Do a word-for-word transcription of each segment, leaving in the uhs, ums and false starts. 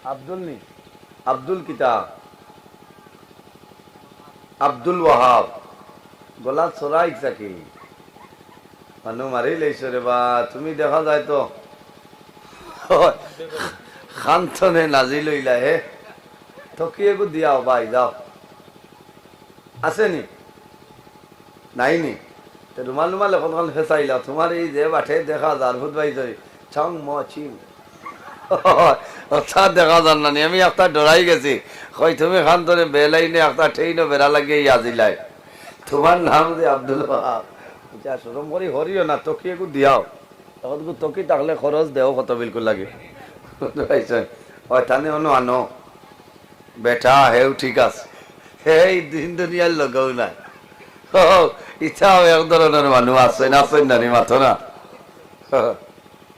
আব্দুল নি? আব্দুল কিতা? আব্দুল ওয়াহাব। গলা চড়া ইচ্ছা কি? মানু মারি লাইছো রে বা, তুমি দেখা যায় তো খান তনে নাজিল অইলা হে। তকিয়া এগু দিয়াও ভাই, যাও। আছে নি? নাই নি? তে রুমাল রুমাল অখন খান ফেসাইলা, তুমার এই যে বাটে দেখা যার ভূত ভাই ধরে, ছং ম চিউ। অতা দেখা যার না নি, আমি একটা ডরাই গেছি। কই তুমি খান তনে বেলাইনে একটা ট্রেইনও বেড়া লাগিয়ে আজিলাই। তুমার নাম যে আব্দুল ওয়াহাব। আচ্ছা, শরম করি হরিও না, তকি এগু দিয়াও। তখন গু তকি থাকলে খরচ দেও কত বিলকুল লাগে। বুঝতে পারছেন? ওই থানে অনু আনো। বেটা, হেউ ঠিক আছে। হেই দিন দুনিয়ার লগেও নাই। ও, ইতাও এক ধরনের মানুষ আছে, না আছে না নি, মাতো না।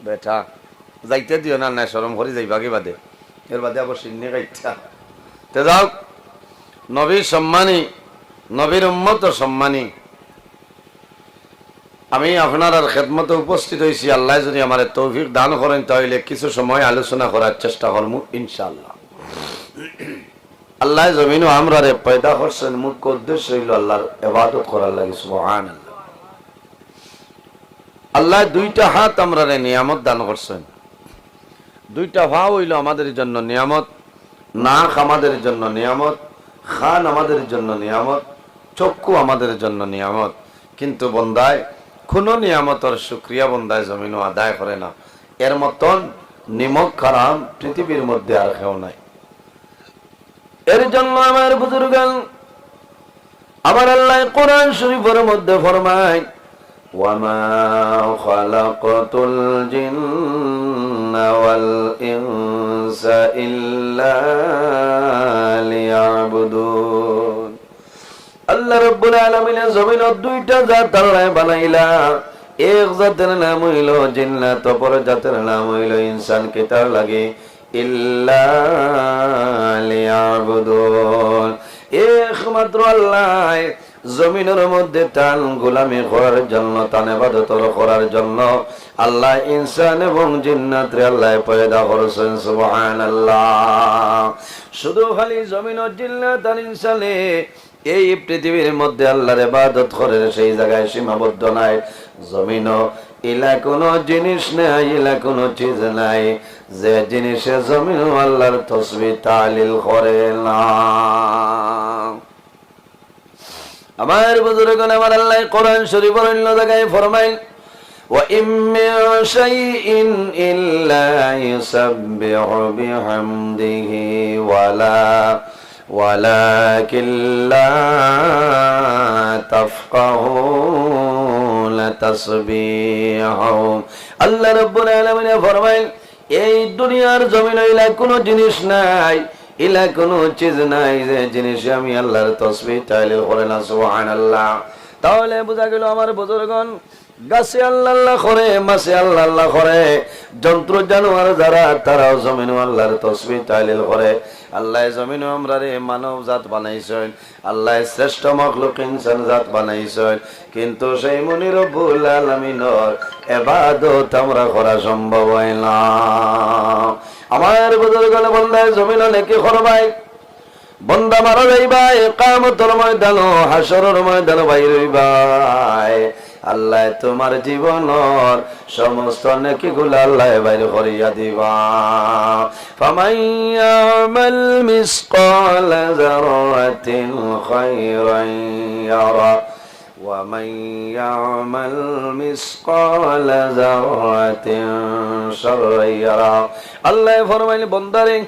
বেটা, যাইতে দিও না, না শরম করি যাইবা কি বাদে। এর বাদে আবার সিন্নি গাইতা। তে যাও, নবীর সম্মানী, নবীর উম্মতর সম্মানী। আমি আপনারার খেদমতে উপস্থিত হইছি, আল্লায় যদি আমারে তৌফিক দান করেন, তাহলে কিছু সময় আলোচনা করার চেষ্টা করমু, ইনশাআল্লাহ। আল্লায় জমিনো আমরারে পয়দা করছেন, মুখ্য উদ্দেশ্য হইল আল্লাহর ইবাদত করার লাগি, সুবহানাল্লাহ। আল্লায় দুইটা হাত আমরারে নিয়ামত দান করছেন, দুইটা পাও অইল আমাদের জন্য নিয়ামত, নাক আমাদের জন্য নিয়ামত, কান আমাদের জন্য নিয়ামত, চক্ষু আমাদের জন্য নিয়ামত। কিন্তু বন্দায় কোনো নিয়ামতর শুকরিয়া বন্দায় জমিনো আদায় করে না। এর মতন নিমক হারাম পৃথিবীর মধ্যে আর কেউ নাই। এর জন্য আমার বুজুর্গান, আমার আল্লায় কোরআন শরীফের মধ্যে ফরমায়, "ওয়া মা খালাকতুল জিন্না ওয়াল ইনসা ইল্লা লিয়াবুদুন।" আল্লাহ রাব্বুল আলামিনে জমিনো দুইটা জাত আল্লায় বানাইলা। এক জাতের নাম অইল জিন্নাত, অপর জাতের নাম অইল ইনসান। কিতার লাগি? ইল্লা লিয়াবুদুন। একমাত্র আল্লায় জমিনর মধ্যে তান গোলামি করার জন্য, তান ইবাদতর করার জন্য আল্লায় ইনসান এবং জিন্নাতরে আল্লায় পয়দা করছেন। সুবহানাল্লাহ। শুধু খালি জমিনর জিন্নাত আর ইনসানে এই পৃথিবীর মধ্যে আল্লাহর ইবাদত করের, সেই জাগায় সীমাবদ্ধ নায়। জমিনো ইলা কোনো জিনিস নাই, ইলা কোনো চিজ নাই, যে জিনিসে জমিনো আল্লাহর তসবিহ তাহলিল করে না। আমার বুজুর্গগণ, আমার আল্লায় কোরআন শরীফর অন্য জাগায় ফরমাইল, "ওয়া ইম মিন শাইইন ইল্লা ইউসাব্বিহু বিহামদিহি ওয়ালা, ওয়ালাকিন লা তাফকাহুনা তাসবিহাহুম।" আল্লাহ রাব্বুল আলামিনে ফরমাইল, এই দুনিয়ার জমিনো ইলা কোনো জিনিস নাই, ইলা কোনো চিজ নাই যে জিনিসে আমি আল্লাহর তসবিহ তাহলিল করে না। সুবহানাল্লাহ। তাহলে বুঝা গেল আমার বুজুর্গগণ, গাছে আল্লাহ আল্লাহ করে, মাছে আল্লাহ আল্লাহ করে, জন্তু জানোয়ার যারা, তারাও জমিনো আল্লাহর তসবিহ তাহলিল করে। আল্লায় জমিনো আমরারে মানব জাত বানাইছইন, আল্লায় শ্রেষ্ঠ মখলুক ইনসান জাত বানাইছইন, কিন্তু সেই মনি রব্বুল আলামিনর ইবাদত আমরা করা সম্ভব হয় না। আমার বুজুর্গ, বন্দায় জমিনো নেকি করবায়, বন্দা মারা যাইবায়, কিয়ামতর ময়দানো, হাশরর ময়দানো বাইর অইবায়, আল্লায় তুমার জীবনর সমস্ত নেকিগুলা আল্লায় বাইর করিয়া দিবা। فمن يعمل مثقال ذرة خيرا يره ومن يعمل مثقال ذرة شرا يره। আল্লায় ফরমাইল, বন্দারে,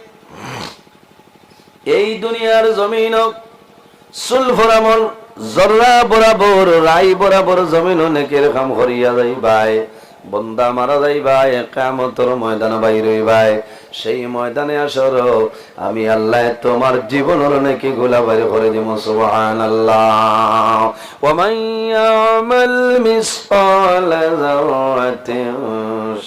এই দুনিয়ার জমিনো চুল ফরামল জর্রা বরাবর, রাই বরাবর জমিনো নেকির কাম করিয়া যাইবায়। বন্দা মারা যাইবায়, কিয়ামতর ময়দানো বাইর অইবায়। সেই ময়দানে হাশরো আমি আল্লায় তুমার জীবনর নেকিগুলা বাইর করি দিমু। সুবহানাল্লাহ। ومن يعمل مثقال ذرة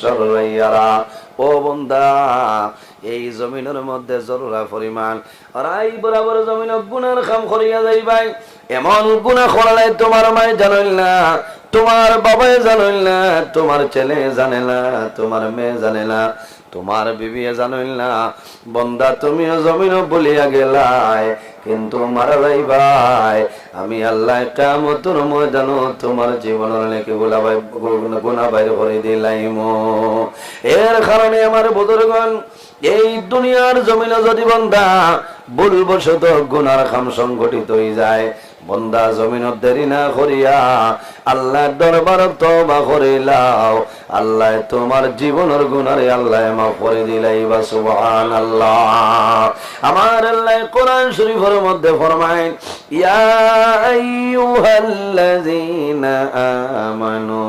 شرا يره। ও বন্দা, এই জমিনর মধ্যে জর্রা পরিমাণ রাই বরাবর জমিনো গুনার কাম করিয়া যাইবায়। এমন গুনা করলায় তুমার মায় জানইল না, তুমার বাবায় জানইল না, তুমার ছেলে জানে না, তুমার মেয়ে জানে না, তোমার বিবিয়ে জানইন না, বন্দা তুমিও জমিনো ভুলিয়া গেলায়, কিন্তু মারা যাইবায়। আমি আল্লায় কিয়ামতর ময়দানো তোমার জীবনর নেকি গুলা বাই-, গু-, গুনা বাইর করি দিলাইমু। এর কারণে আমার বুজুর্গণ, এই দুনিয়ার জমিনো যদি বন্দা ভুলবশত গুনার কাম সংঘটিত অইযায়, বন্দা জমিনো দেরি না করিয়া আল্লার দরবারো তওবা করিলাও, আল্লায় তোমার জীবনর গুনারে আল্লায় মাফ করি দিলাইবা। সুবহানাল্লাহ। আমার আল্লায় কোরআন শরীফর মধ্যে ফরমাইন, ইয়া আইয়ুহাল্লাযীনা আমানু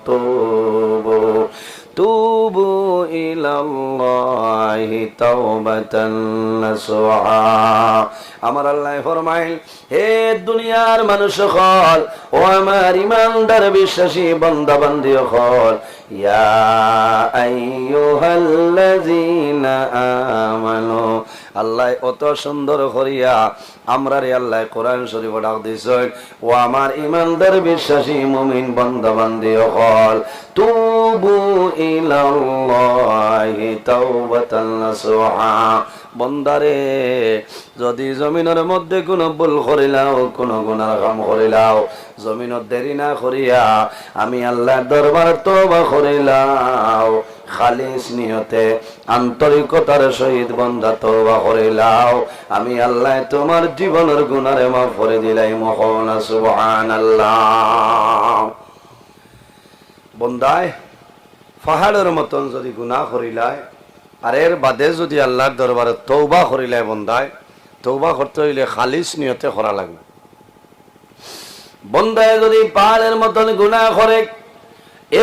তুবু, তুবু ইলাল্লাহি তাওবাতান নাসুহা। আমার আল্লায় ফরমাইন, হে দুনিয়ার মানুষ অকল, ও আমার ইমানদার বিশ্বাসী বন্দা বান্দি অকল, ইয়া আইয়ুহাল্লাযীনা আমানু, আল্লায় অত সুন্দর করিয়া আমরারে আল্লায় কোরআন শরীফো ডাক দিছইন, ও আমার ইমানদার বিশ্বাসী মুমিন বন্দা বান্দি অকল, তুবু ইলাল্লাহি তাওবাতান নাসুহা। বন্দারে, যদি জমিনর মধ্যে কুনু ভুল করিলাও, কুনু গুনার কাম করিলাও, জমিনো দেরি না করিয়া আমি আল্লার দরবারো তওবা করিলাও, খালিস নিয়তে আন্তরিকতার সহিত বন্দা তওবা করিলাও, আমি আল্লায় তোমার জীবনর গুনারে মাফ করি দিলাইমু। কও না সুবহানাল্লাহ। বন্দায় পাহাড়র মতন যদি গুনা করিলায়, আর এর বাদে যদি আল্লার দরবারো তওবা করিলায় বন্দায়, তওবা করতে অইলে খালিস নিয়তে করা লাগবো। বন্দায় যদি পাহাড়র মতন গুনা করে,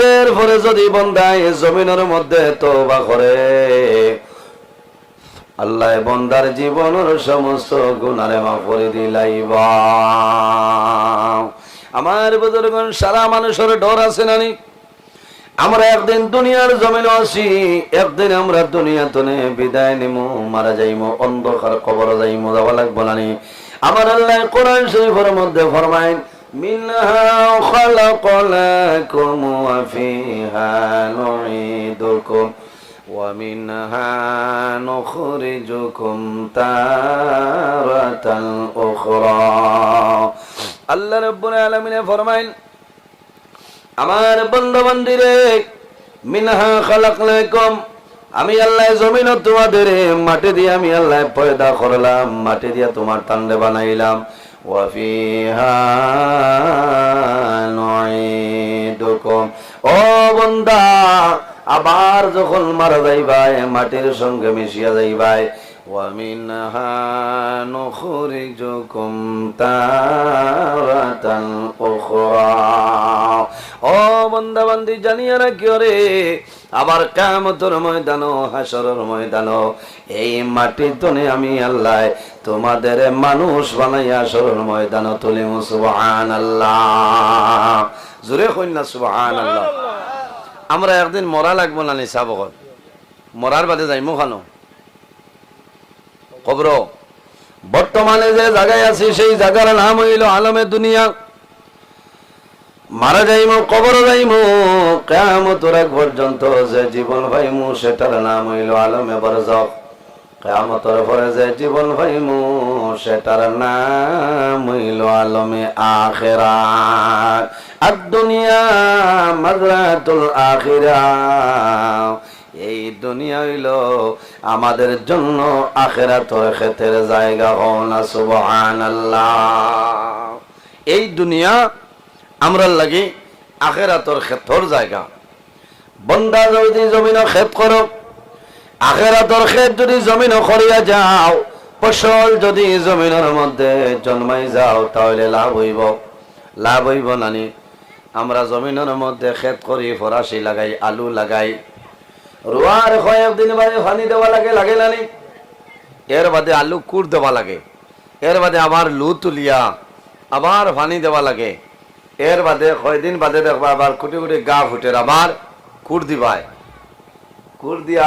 এরপরে যদি বন্দায় জমিনর মধ্যে তওবা করে, আল্লায় বন্দার জীবনর সমস্ত গুনারে মাফ করি দিলাইবা। আমার বুজুর্গণ, সারা মানুষর ডর আছে না নি? আমরা একদিন দুনিয়ার জমিনো আছি, একদিন আমরা দুনিয়া তনে বিদায় নিমু, মারা যাইমু, অন্ধকার কবরো যাইমু, যাওয়া লাগবো না নি? আমার আল্লায় কোরআন শরীফর মধ্যে ফরমাইন, মিনহা খালাকনাকুম ওয়া ফিহা নুঈদুকুম ওয়া মিনহা নুখরিজুকুম তারাতান উখরা। আল্লাহ রাব্বুল আলামিনে ফরমাইন, আমার বন্দা বান্দিরে, মিনহা খালাকনাকুম, আমি আল্লায় জমিনো তোমাদেরে মাটি দিয়া আমি আল্লায় পয়দা করলাম, মাটি দিয়া তোমার তানরে বানাইলাম। ওয়া ফিহা নুঈদুকুম, ও বন্দা, আবার যখন মারা যাইবায়, মাটির সঙ্গে মিশিয়া যাইবায়। ওয়া মিনহা নুখরিজুকুম তারাতান উখরা। ও বন্দা বান্দি, জানিয়া রাখিও রে, আবার কিয়ামতর ময়দানো, হাশরর ময়দানো এই মাটি তনে আমি আল্লায় তোমাদেরে মানুষ বানাইয়া হাশরর ময়দানো তুলিমু। সুবহানাল্লাহ। জোরে কইন না সুবহানাল্লাহ। আমরা একদিন মরা লাগবো না নি সাব অকল? মরার বাদে যাইমু কানো? কবরো। বর্তমানে যে জাগায় আছি, সেই জাগার নাম অইলো আলমে দুনিয়া। মারা যাইমু, কবরো যাইমু, কিয়ামতর আগ পর্যন্ত যে জীবন পাইমু, সেটার নাম অইলো আলমে বারজখ। কিয়ামতর পরে যে জীবন পাইমু, সেটার নাম অইলো আলমে আখেরাত। আদ দুনিয়া মাজরাতুল আখিরা। এই দুনিয়া অইলো আমাদের জন্য আখেরাতর খেতের জায়গা। কও না সুবহানাল্লাহ। এই দুনিয়া আমরার লাগি আখেরাতর খেতর জায়গা। বন্দা যদি জমিনো খেত করো, আখেরাতর খেত যদি জমিনো করিয়া যাও, ফসল যদি জমিনর মধ্যে জন্মাই যাও, তাইলে লাভ অইবো, লাভ অইবো না নি? আমরা জমিনর মধ্যে খেত করি, ফরাসি লাগাই, আলু লাগাই, রুয়ার কয়েকদিন বাদে পানি দেওয়া লাগে, লাগে না নি? এর বাদে আলু কুর দেওয়া লাগে, এর বাদে আবার লু তুলিয়া আবার পানি দেওয়া লাগে, এর বাদে কয়দিন বাদে দেখবা আবার কুটি কুটি গা ফুটের, আবার কুর দিবায়, কুর দিয়া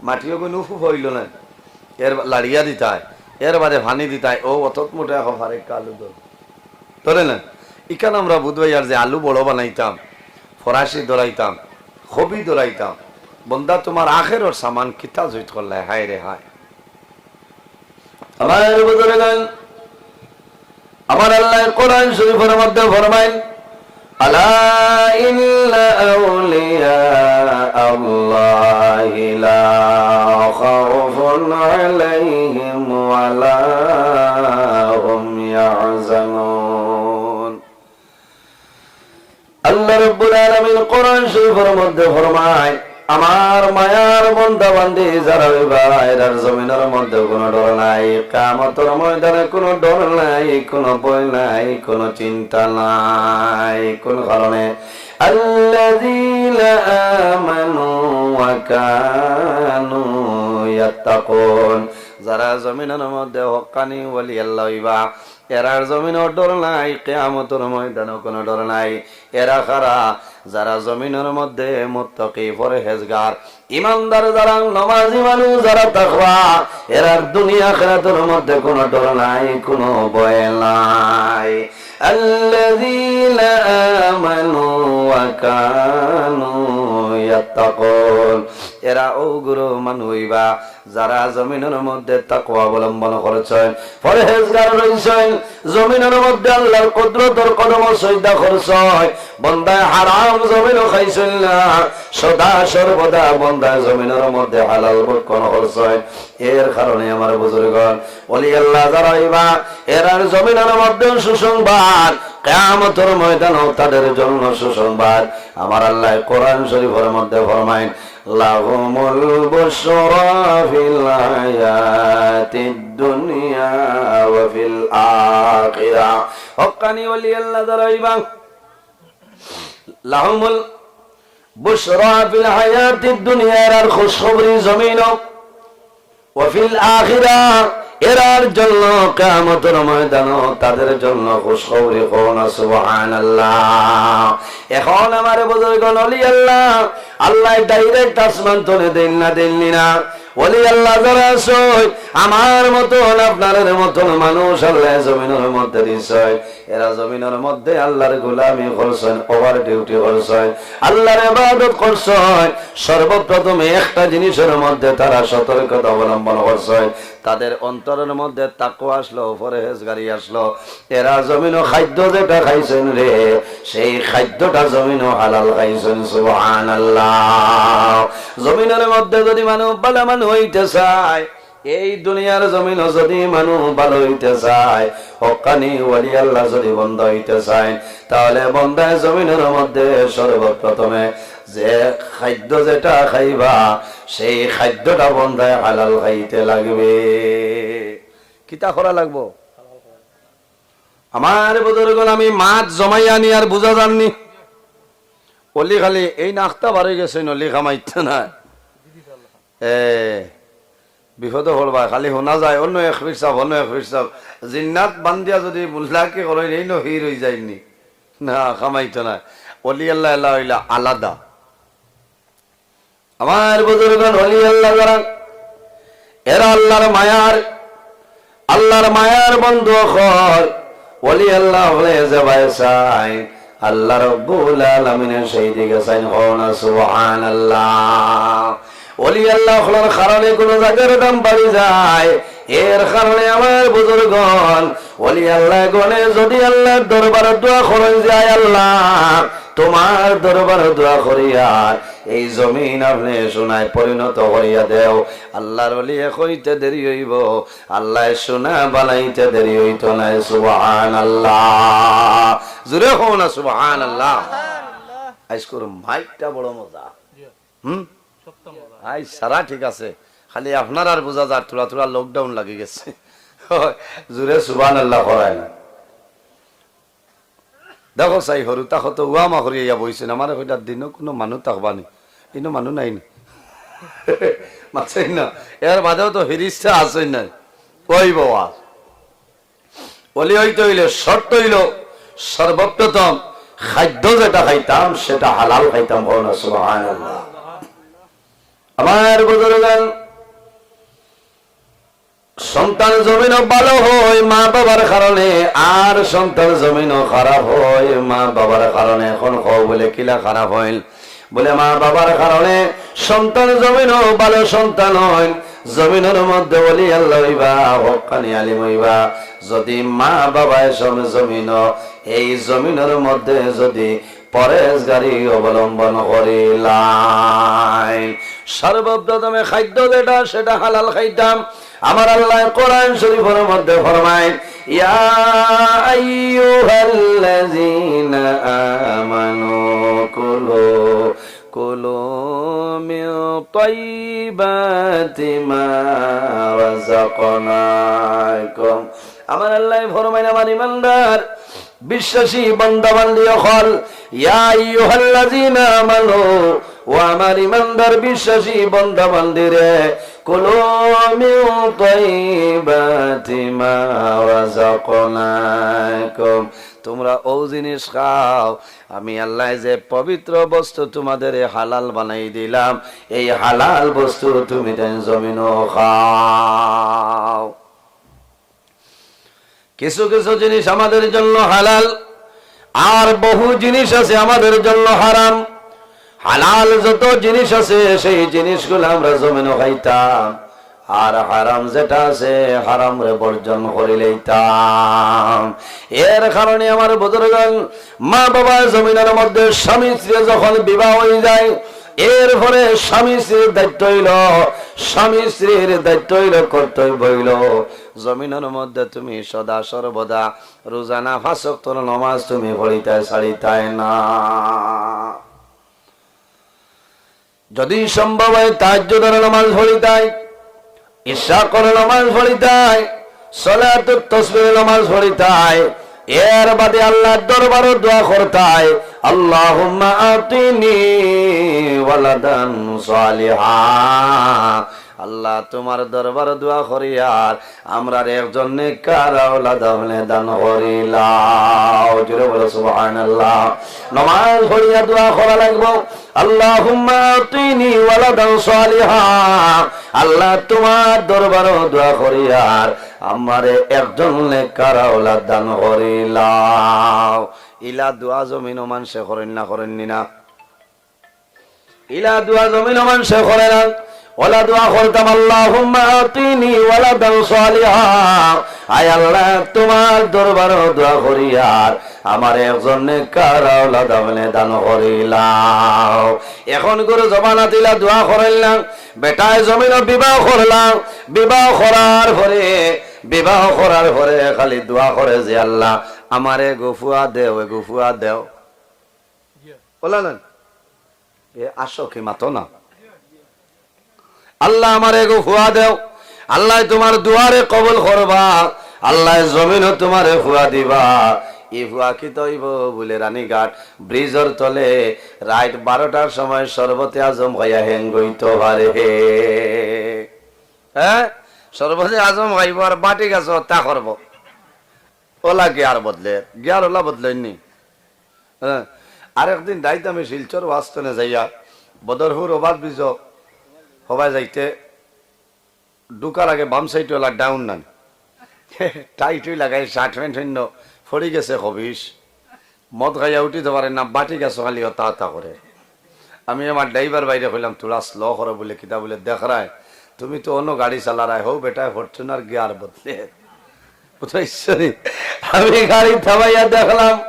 মাটিও কোনো উফু হইল না, এর লাড়িয়া দিতায়, এর বাদে পানি দিতায়, ও অতত মোটা এখন ফারেক আলু ধর। ধরে না? ইখান আমরা বুধবাইয়ার যে আলু বড় বানাইতাম, ফরাসি ধরাইতাম, কবি ধরাইতাম, বন্দা, তুমার আখেরর সামান কিতা জুইত করলায়, হায় রে হায়। আমার বুজুর্গান, আমার আল্লায় কোরআন শরীফর মধ্যে ফরমাইন, "আলা ইন্না আউলিয়া আল্লাহি লা খাউফুন আলাইহিম ওয়া লা হুম ইয়াহজানুন।" আল্লাহ রাব্বুল আলামিন কোরআন শরীফর মধ্যে ফরমায়, "আমার মায়ার বন্দা বান্দি যারা অইবা, এরার জমিনর মধ্যে কুনু ডর নাই, কিয়ামতর ময়দানে কুনু ডর নাই, কুনু ভয় নাই, কুনু চিন্তা নাই।" কুন কারণে? "আল্লাযীনা আমানু ওয়া কানু ইয়াত্তাকুন।" যারা জমিনর মধ্যে হক্কানি ওলি আল্লাহ অইবা, এরার জমিনো ডর নাই, কিয়ামতর ময়দানো কুনু ডর নাই। এরা কারা? যারা জমিনর মধ্যে মুত্তাকি, পরহেজগার, ইমানদার, যারা নমাজি মানুষ, যারা তাকওয়া, এরার দুনিয়া আখিরাতর মধ্যে কুনু ডর নাই, কুনু ভয় নাই। আল্লাযীনা আমানু ওয়া কানু ইয়াত্তাকুন। এরা অউ গুরু মানুষ অইবা, যারা জমিনর মধ্যে তাকওয়া অবলম্বন করছইন, পরহেজগার রইছইন, জমিনর মধ্যে আল্লাহর কুদরতর কদমো সইজদা করছইন, বন্দায় হারাম জমিনো খাইছইন না, সদা সর্বদা বন্দায় জমিনর মধ্যে হালাল ভক্ষণ করছইন। এর কারণে আমার বুজুর্গন, ওলি আল্লাহ যারা অইবা, এরার জমিনর মধ্যে সুসংবাদ, কিয়ামতর ময়দানো তাদের জন্য সুসংবাদ। আমার আল্লায় কোরআন শরীফর মধ্যে ফরমাইন, "লাহুমুল বুশরা ফিল হায়াতিদ দুনিয়া ওয়া ফিল আখিরা।" হক্কানি ওলি আল্লাহ যারা অইবা, লাহুমুল বুশরা ফিল হায়াতিদ দুনিয়া, এরার খুশখবরি জমিনো, ওয়া ফিল আখিরা, এরার জন্য কিয়ামতর ময়দানো তাদের জন্য খুশখবরি। কও না সুবহানাল্লাহ। এখন আমার বুজুর্গন, ওলি আল্লাহ, আল্লায় direct আসমান তনে দেইন না, দেইননি না? ওলি আল্লাহ যারা আছইন, আমার মতন, আপনারার মতন মানুষ আল্লায় জমিনর মধ্যে দিছইন। এরা জমিনর মধ্যে আল্লাহর গোলামি করছইন, over duty করছইন, আল্লাহর ইবাদত করছইন। সর্বপ্রথমে একটা জিনিসর মধ্যে তারা সতর্কতা অবলম্বন করছইন, তাদের অন্তরর মধ্যে তাকওয়া আসলো, পরহেজগারি আসলো। এরা জমিনো খাদ্য যেটা খাইছইন রে, সেই খাদ্যটা জমিনো হালাল খাইছইন। সুবহানাল্লাহ। জমিনর মধ্যে যদি মানুষ ভালা মানুষ অইতে চায়, এই দুনিয়ার জমিনো যদি মানুষ ভালা অইতে চায়, হক্কানি ওলি আল্লাহ যদি বন্দা অইতে চায়, তাহলে বন্দায় জমিনর মধ্যে সর্বপ্রথমে যে খাদ্য যেটা খাইবা, সেই খাদ্যটা বন্দায় হালাল খাইতে লাগবে। কিতা করা লাগবো? আমার বুজুর্গন, আমি মাত জমাইয়া আনি আর বুঝা যারনি। ওলি খালি এইন আখতা বার অইগেছইন, ওলি কামাইতা না। এ, বিপদো পড়বা, খালি হুনা যায়, অন্য এক পীর সাব, অন্য এক পীর সাব। জিন্নাত বান্দিয়া যদি মুল্লাকি করইন, এইনও পীর অইযাইননি। না, কামাইতা না। ওলি আল্লাহ এলা অইলা আলাদা। আমার বুজুর্গন, ওলি আল্লাহ যারা, এরা আল্লাহর মায়ার, আল্লাহর মায়ার বন্দা অকল। ওলি আল্লাহ অকলে যেবায় চাইন, আল্লাহ রাব্বুল আলামিনে সেই দিকে চাইন। কও না সুবহানাল্লাহ। ওলি আল্লাহ অকলর কারণে কুনু জাগার দাম বাড়ি যায়, এর কারণে আমার বুজুর্গন, ওলি আল্লাহ গণে যদি আল্লাহর দরবারো দোয়া করইন যে, "আয় আল্লাহ, তুমার দরবারো দোয়া করিয়ার এই জমিন আপনে সোনায় পরিণত করিয়া দেও।" আল্লাহর ওলিয়ে কইতে দেরি অইবো, আল্লায় সোনা বানাইতে দেরি অইতো নায়। সুবহানাল্লাহ। জুরে কও না সুবহানাল্লাহ। আইজকুর মাইকটা বড় মজা। হুম? আইজ সারা ঠিক আছে, খালি আপনারার বুঝা যার থুড়া থুড়া lockdown লাগি গেছে। জুরে সুবহানাল্লাহ করায় না। দেখো চাই, হুরুতা কত উয়ামা করিয়া বইছইন, আমারে কইলা দিনো কুনু মানুষ থাকবা নি, ইনো মানুষ নাই নি। মাতছইন না, এর বাদেও তো ফিরিস্তা আছইন না। ওই বাবা, ওলি অইতে অইলে শর্ত অইলো, সর্বপ্রথম খাদ্য যেটা খাইতাম, সেটা হালাল খাইতাম। কও না সুবহানাল্লাহ। আমার বুজুর্গান, সন্তান জমিনো ভালো হয় মা বাবার কারণে, আর সন্তান জমিনো খারাপ হয় মা বাবার কারণে। এখন কও বুলে কিলা খারাপ অইল? বলে, মা বাবার কারণে সন্তান জমিনো ভালো সন্তান অইন, জমিনর মধ্যে ওলি আল্লাহ অইবা, হক্কানি আলিম অইবা। যদি মা বাবায় সম-, জমিনো, এই জমিনর মধ্যে যদি পরেজগারি অবলম্বন করিলাইন, সর্বপ্রথমে খাদ্য যেটা, সেটা হালাল খাইতাম। আমার আল্লাহ কোরআন শরীফর মধ্যে ফরমাইন, ইয়া আইয়ুহাল্লাযীনা আমানু কুলু, কুলু মিন তাইয়্যিবাতি মা রাযাকনাকুম। আমার আল্লাহ ফরমাইন, আমার ইমানদার বিশ্বাসী বান্দা বান্দি অকল, ইয়া আইয়ুহাল্লাযীনা আমানু, ও আমার ইমানদার বিশ্বাসী বান্দা বান্দিরে, কুলু মিন তাইয়্যিবাতি মা রাযাকনাকুম, তোমরা অউ জিনিস খাও, আমি আল্লাহ যে পবিত্র বস্তু তোমাদের হালাল বানাই দিলাম, এই হালাল বস্তু তুমি তাইন জমিনো খাও। কিছু কিছু জিনিস আমাদের জন্য হালাল, আর বহু জিনিস আছে আমাদের জন্য হারাম। হালাল যত জিনিস আছে, সেই জিনিসগুলো আমরা জমিনো খাইতাম, আর হারাম যেটা আছে, হারামরে বর্জন করিলাইতাম। এর কারণে আমার বুজুর্গান, মা বাবা জমিনর মধ্যে স্বামী স্ত্রী যখন বিবাহ অই যায়, এরপরে স্বামী স্ত্রীর দায়িত্ব অইলো, স্বামী স্ত্রীর দায়িত্ব অইলো, কর্তব্য অইলো, জমিনর মধ্যে তুমি সদা সর্বদা রোজানা পাঁচ ওয়াক্তর নামাজ তুমি পড়িতায় ছাড়িতায় না। যদি সম্ভব হয় তাহাজ্জুদর নামাজ পড়িতায়, ইশরাকর নামাজ পড়িতায়, সলাতুত তসবিহর নামাজ পড়িতায়, এর বাদে আল্লাহর দরবারো দোয়া করতায়, আল্লাহুম্মা আতিনি ওয়ালাদান সালিহা। আল্লাহ, তোমার দরবারো দোয়া করিয়ার, আমরার একজন নেককার আওলাদ আপনে দান করিলাও। জোরে বলো সুবহানাল্লাহ। নমাজ পড়িয়া দোয়া করা লাগবো, আল্লাহুম্মা আতিনি ওয়ালাদান সালিহা। আল্লাহ, তোমার দরবারো দোয়া করিয়ার, আমারে একজন নেককার আওলাদ দান করিলাও। ইলা দোয়া জমিনো মানষে করইন না, করইন নি না? ইলা দোয়া জমিনো মানষে করে না। ওলা দোয়া করতাম, আল্লাহুম্মা আতিনি ওয়ালাদান সালিহা। আয় আল্লাহ, তোমার দরবারো দোয়া করিয়ার, আমারে একজন নেককার আওলাদ আপনে দান করিলাও। এখনকুর জমানাত ইলা দোয়া করইন না। বেটায় জমিনো বিবাহ করলা, বিবাহ করার পরে, বিবাহ করার পরে খালি দোয়া করে যে, আল্লাহ, আমারে এগু ফুয়া দেও, এগু ফুয়া দেও। ওলা না? এ আসো কি মাতো না? আল্লাহ, আমারে এগু ফুয়া দেও। আল্লাহ তোমার দোয়ারে কবুল করবা। আল্লাহ জমিনো তোমারে ফুয়া দিবা। ই ফুয়া কিতা অইবো বুলে রানীঘাট ব্রিজর তলে রাইত বারোটার সময় শরবতে আজম খাইয়া হ্যাং অইতো পারে। হ্যাঁ? শরবতে আজম খাইবো আর বাটি গাছো হত্যা করবো। ওলা গিয়ার বদলে, গিয়ার ওলা বদলাইন নি। হ্যাঁ, আরেকদিন রাইত আমি শিলচর ওয়াজতনে যাইয়া বদরপুর ওভার ব্রিজ হবায় যাইতে ঢুকার আগে বাম সাইডে ওলা ডাউন নান। টাইট অই লাগাই শার্ট প্যান্ট হইন্য ফড়ি গেছে খবিস। মদ খাইয়া উঠিতো পারে না, বাটি গাছো খালি হতা হতা করে। আমি আমার ড্রাইভার ভাইরে কইলাম, "থুড়া স্লো করো," বুলে, "কিতা?" বুলে, "দেখরায়, তুমি তো অন্য গাড়ি চালারায়, হউ বেটায় ফরচুনার গিয়ার বদলে।" বুঝছো নি? আমি গাড়ি থামাইয়া দেখলাম,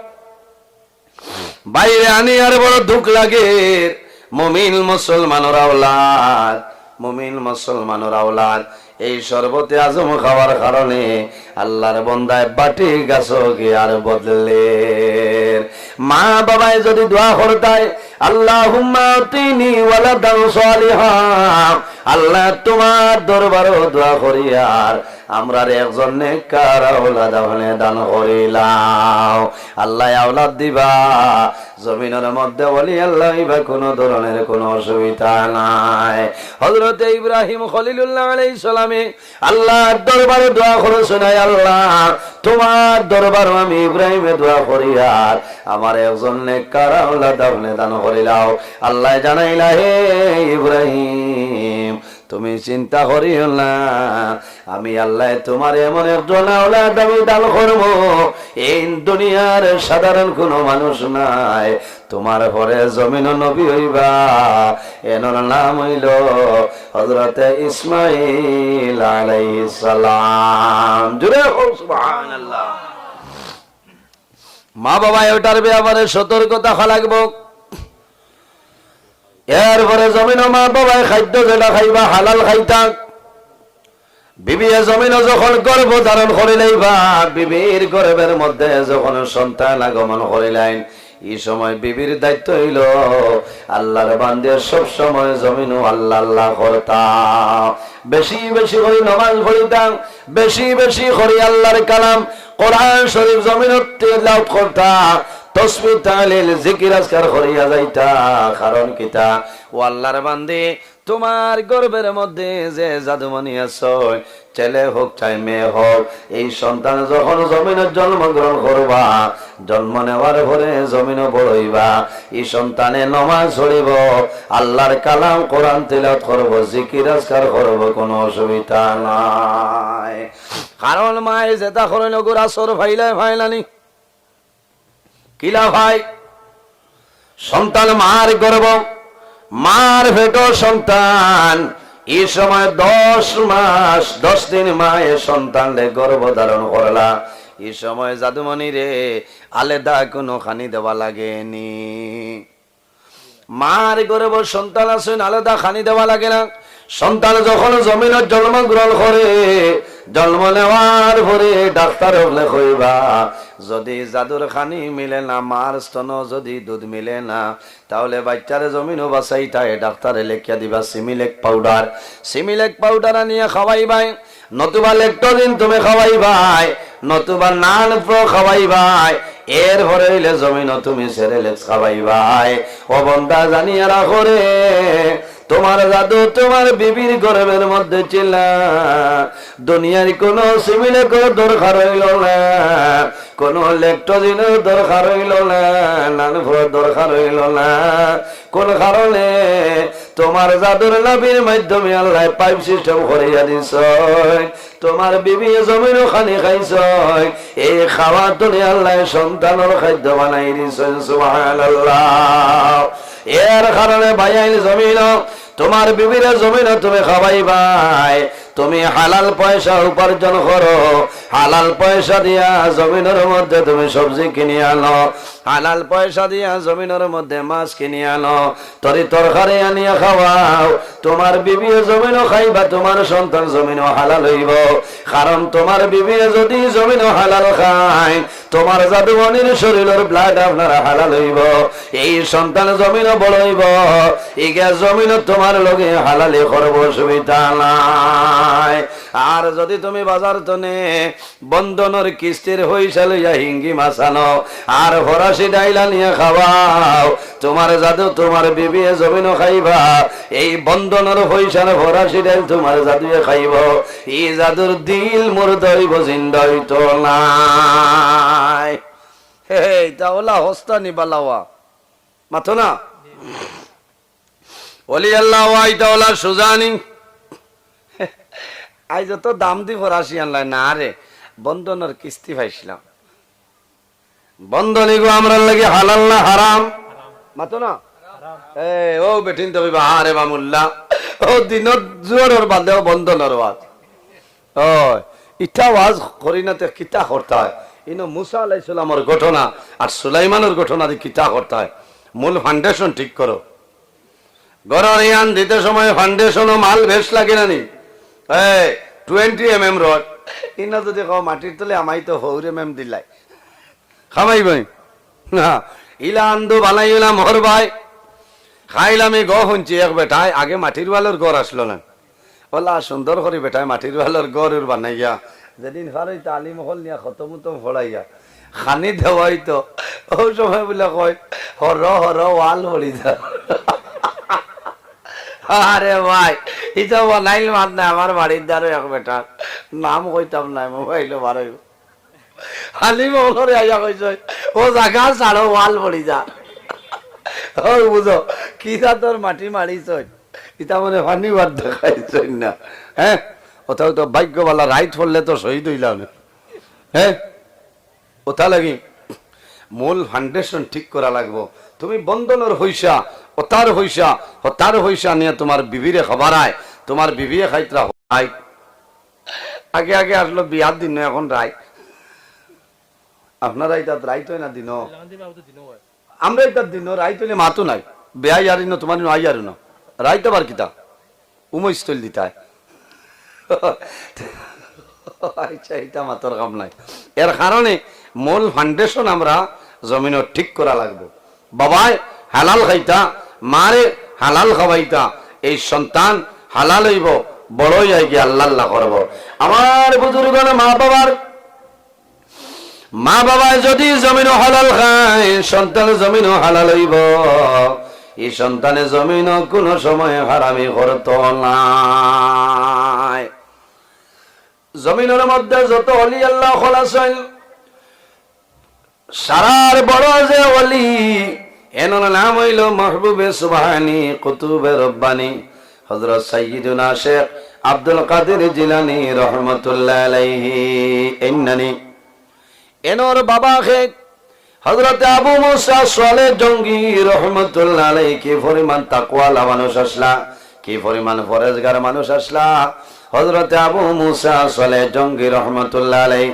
বাইরে আনিয়ার বড় দুখ লাগের। মুমিন মুসলমানর আওলাদ, মুমিন মুসলমানর আওলাদ, এই শরবতে আজম খাওয়ার কারণে আল্লাহর বন্দায় বাটি গাছো গিয়ার বদলের। মা বাবায় যদি দোয়া করতায়, আল্লাহুম্মা আতিনি ওয়ালাদান সালিহা, আল্লাহ তোমার দরবারো দোয়া করিয়ার, আমরারে একজন নেককার আওলাদ আপনে দান করিলাও। আল্লাহ আওলাদ দিবা, জমিনর মধ্যে ওলি আল্লাহ অইবা, কোনো ধরনের কোনো অসুবিধা নাই। হযরতে ইব্রাহিম খলিলুল্লাহ আলাইহিস সালামে আল্লাহর দরবারো দোয়া করছইন, "আয় আল্লাহ, তোমার দরবারো আমি ইব্রাহিমে দোয়া করিয়ার, আমারে একজন নেককার আওলাদ আপনে দান করিলাও।" আল্লাহ জানাইলা, "হে ইব্রাহিম, তুমি চিন্তা করিও না, আমি আল্লায় তুমারে এমন একজন আওলাদ আমি দান করমু, এই দুনিয়ার সাধারণ কুনু মানুষ নায়, তুমার পরে জমিনো নবী অইবা, এনর নাম অইলো হযরতে ইসমাইল আলাইহিস সালাম। জোরে কও সুবহানাল্লাহ। মা বাবায় ওটার ব্যাপারে সতর্ক থাকা লাগবো। এরপরে জমিনো মা বাবায় খাদ্য যেটা খাইবা, হালাল খাইতা। বিবিয়ে জমিনো যখন গর্ভ ধারণ করিলাইবা, বিবির গর্ভের মধ্যে যখন সন্তান আগমন করিলাইন, ই সময় বিবির দায়িত্ব অইলো আল্লার বান্দে সব সময় জমিনো আল্লাহ আল্লাহ করতা, বেশি বেশি করি নমাজ পড়িতা, বেশি বেশি করি আল্লার কালাম কোরআন শরীফ জমিনো তিলাওয়াত করতা, তসবিহ তাহলিল জিকির আজকার করিয়া যাইতা। কারণ কিতা? ও আল্লার বান্দে, তুমার গর্ভের মধ্যে যে জাদুমণি আছে, ছেলে হোক চাই মেয়ে হোক, এই সন্তান যখন জমিনো জন্মগ্রহণ করবা, জন্ম নেওয়ার পরে জমিনো বড় অইবা, এই সন্তানে নমাজ পড়িবো, আল্লার কালাম কোরআন তিলাওয়াত করবো, জিকির আজকার করবো, কুনু অসুবিধা নাই। কারণ মায়ে যেটা করইন ওগুর আসর ফাইলায় ফাইলানি। কিলা ভাই? সন্তান মার গর্ভ, মার পেটো সন্তান, ই সময় দশ মাস দশ দিন মায়ে সন্তানরে গর্ভ ধারণ করলা। ই সময় জাদুমণিরে আলাদা কুনু খানি দেওয়া লাগেনি। মার গর্ভ সন্তান আছইন, আলাদা খানি দেওয়া লাগে না। সন্তান যখন জমিনো জন্মগ্রহণ করে, জন্ম নেওয়ার পরে ডাক্তার অকলে কইবা, যদি জাদুর খানি মিলে না, মার স্তন যদি দুধ মিলে না, তাহলে বাইচ্চারে জমিনো বাঁচাইতায় ডাক্তারে লেখিয়া দিবা সিমিলেক পাউডার। সিমিলেক পাউডার আনিয়া খাওয়াইবায়, নতুবা লেকটোজিন তুমি খাওয়াইবায়, নতুবা নান প্রো খাওয়াইবায়, এরপরে অইলে জমিনো তুমি সেরেলেক্স খাওয়াইবায়। ও বন্দা, জানিয়া রাখো রে, তুমার জাদু তুমার বিবির গর্ভের মধ্যে ছিলা, দুনিয়ার কুনু সিমিলেকর দরকার অইলো না, কুনু লেকটোজিনর দরকার অইলো না, নান প্রোর দরকার অইলো না। কুন কারণে? তুমার জাদুর নাভির মাধ্যমে আল্লায় পাইপ সিস্টেম করিয়া দিছইন। তুমার বিবিয়ে জমিনো খানি খাইছইন, এই খাওয়া তুলি আল্লায় সন্তানর খাদ্য বানাই দিছইন। সুবহানাল্লাহ। এর কারণে ভাইয়াইন জমিনো তুমার বিবিরে জমিনো তুমি খাওয়াইবায়, তুমি হালাল পয়সা উপার্জন করো, হালাল পয়সা দিয়া জমিনর মধ্যে তুমি সবজি কিনি আনো, হালাল পয়সা দিয়া জমিনর মধ্যে মাছ কিনি আনো, তরি তরকারি আনিয়া খাওয়াও। তুমার বিবিয়ে জমিনো খাইবা, তুমার সন্তান জমিনো হালাল অইবো। কারণ তুমার বিবিয়ে যদি জমিনো হালাল খাইন, তুমার জাদুমণির শরীলর ব্লাড আপনার হালাল অইবো। এই সন্তান জমিনো বড় অইবো, ইগিয়া জমিনো তুমার লগে হালালি করবো, অসুবিধা নাই। আর যদি তুমি বাজার তনে বন্ধনর কিস্তির পয়সা লইয়া হিঙ্গি মাছ আনো, আর ফরাসি ডাইল আনিয়া খাওয়াও, তুমার জাদু তুমার বিবিয়ে জমিনো খাইবা, এই বন্ধনর পয়সার ফরাসি ডাইল তুমার জাদুয়ে খাইবো। ই জাদুর দিল মুর্দা অইবো, জিন্দা অইতো নায়। হে, ইতা অলা হস্তা নি বালাওয়া। মাতো না? অলি আল্লাহ ওয়া, ইতা অলা সুজানি। আইজ অত দাম দি ফরাসি আনলায় না রে, বন্ধনর কিস্তি পাইছলাম। বন্ধন ইগু আমরার লাগি হালাল না হারাম? মাতো না? এ, ও বেটিন তো কইবা, আরে বা মোল্লা, ও দিনর জোহরর বাদে ও বন্ধনর ওয়াজ। ও, ইটা ওয়াজ করি না তে কিতা করতায়? ইনো মুসা আলাইহিস সালামর ঘটনা আর সুলাইমানর ঘটনা দি কিতা করতায়? মূল ফাউন্ডেশন ঠিক করো। ঘরর ইয়ান দিতে সময় ফাউন্ডেশনও মাল বেশ লাগে না নি? এ, টোয়েন্টি এম এম রড। ইনো যদি কও মাটির তলে আমাই তো ফৌর এম এম দিলাই। খামাই ভাই। না, ইলা আন্দু বানাইও না মোহর ভাই। খাইল আমি গো হুনছি এক বেটায় আগে মাটির ওয়ালর ঘর আসলো না। ওলা সুন্দর করি বেটায় মাটির ওয়ালর ঘর উর বানাইয়া। যেদিন ফারই তালিম হল নিয়া খতম উতম ফড়াইয়া। খানি দেওয়াই তো। ও সময় বুলে কয়, হর হর ওয়াল পড়ি যা। আরে ভাই, ইতা বানাইল মাত না আমার বাড়ির দ্বারো এক বেটা। নাম কইতাম না, মোবাইলো বারইব। হালিম অকলরে আইয়া কইছইন, "ও জাগা ছাড়ো, ওয়াল পড়ি যা।" ও বুঝো, কি জাতর মাটি মারিছইন। ইতা মানে ফানি বার দেখাইছইন না। হ্যাঁ, ওটাও তো ভাগ্য ভালা, রাইত পড়লে তো শহীদ অইলাম না। হ্যাঁ, ওটা লাগি মূল ফাউন্ডেশন ঠিক করা লাগবো। তুমি বন্ধনর পয়সা, ওতার পয়সা, হতার পয়সা নিয়া তুমার বিবিরে খাবারায়, তুমার বিবিয়ে খাইতরা হয়। আগে আগে আসলো বিয়ার দিন, এখন রাইত। আপনারা ইতাত রাইত অয় না দিন? আমরা ইতাত দিন, রাইত অইলে মাতও নাই। বিয়া ইয়ারি না, তুমার আই আর না। রাইত আবার কিতা? উমস্থল দিতায়। আচ্ছা, ইটা মাতর কাম নাই। এর কারণে মূল ফাউন্ডেশন আমরা জমিনো ঠিক করা লাগবো। বাবায় হালাল খাইতা, মারে হালাল খাওয়াইতা, এই সন্তান হালাল অইবো, বড় অইয়া গিয়া আল্লাহ আল্লাহ করবো। আমার বুজুর্গণ, মা বাবার, মা বাবায় যদি জমিনো হালাল খায়, সন্তান জমিনো হালাল অইবো। এই সন্তানে জমিনো কোনো সময় হারামি করতো নায়। জমিনর মধ্যে যত অলি আল্লাহ অকল আছইন, সারার বড় যে অলি, এনর নাম অইলো মাহবুবে সুবহানি, কুতুবে রব্বানি, হযরত সাইয়্যিদুনা শেখ আব্দুল কাদের জিলানী রহমতুল্লাহ আলাইহি। এন্নানি এনর বাবা খে হযরতে আবু মুসা সালে জঙ্গি রহমতুল্লাহ আলাইহি কি পরিমাণ তাকওয়ালা মানুষ আছলা, কি পরিমাণ পরেজগার মানুষ আছলা। হযরতে আবু মুসা সালে জঙ্গি রহমতুল্লাহ আলাইহি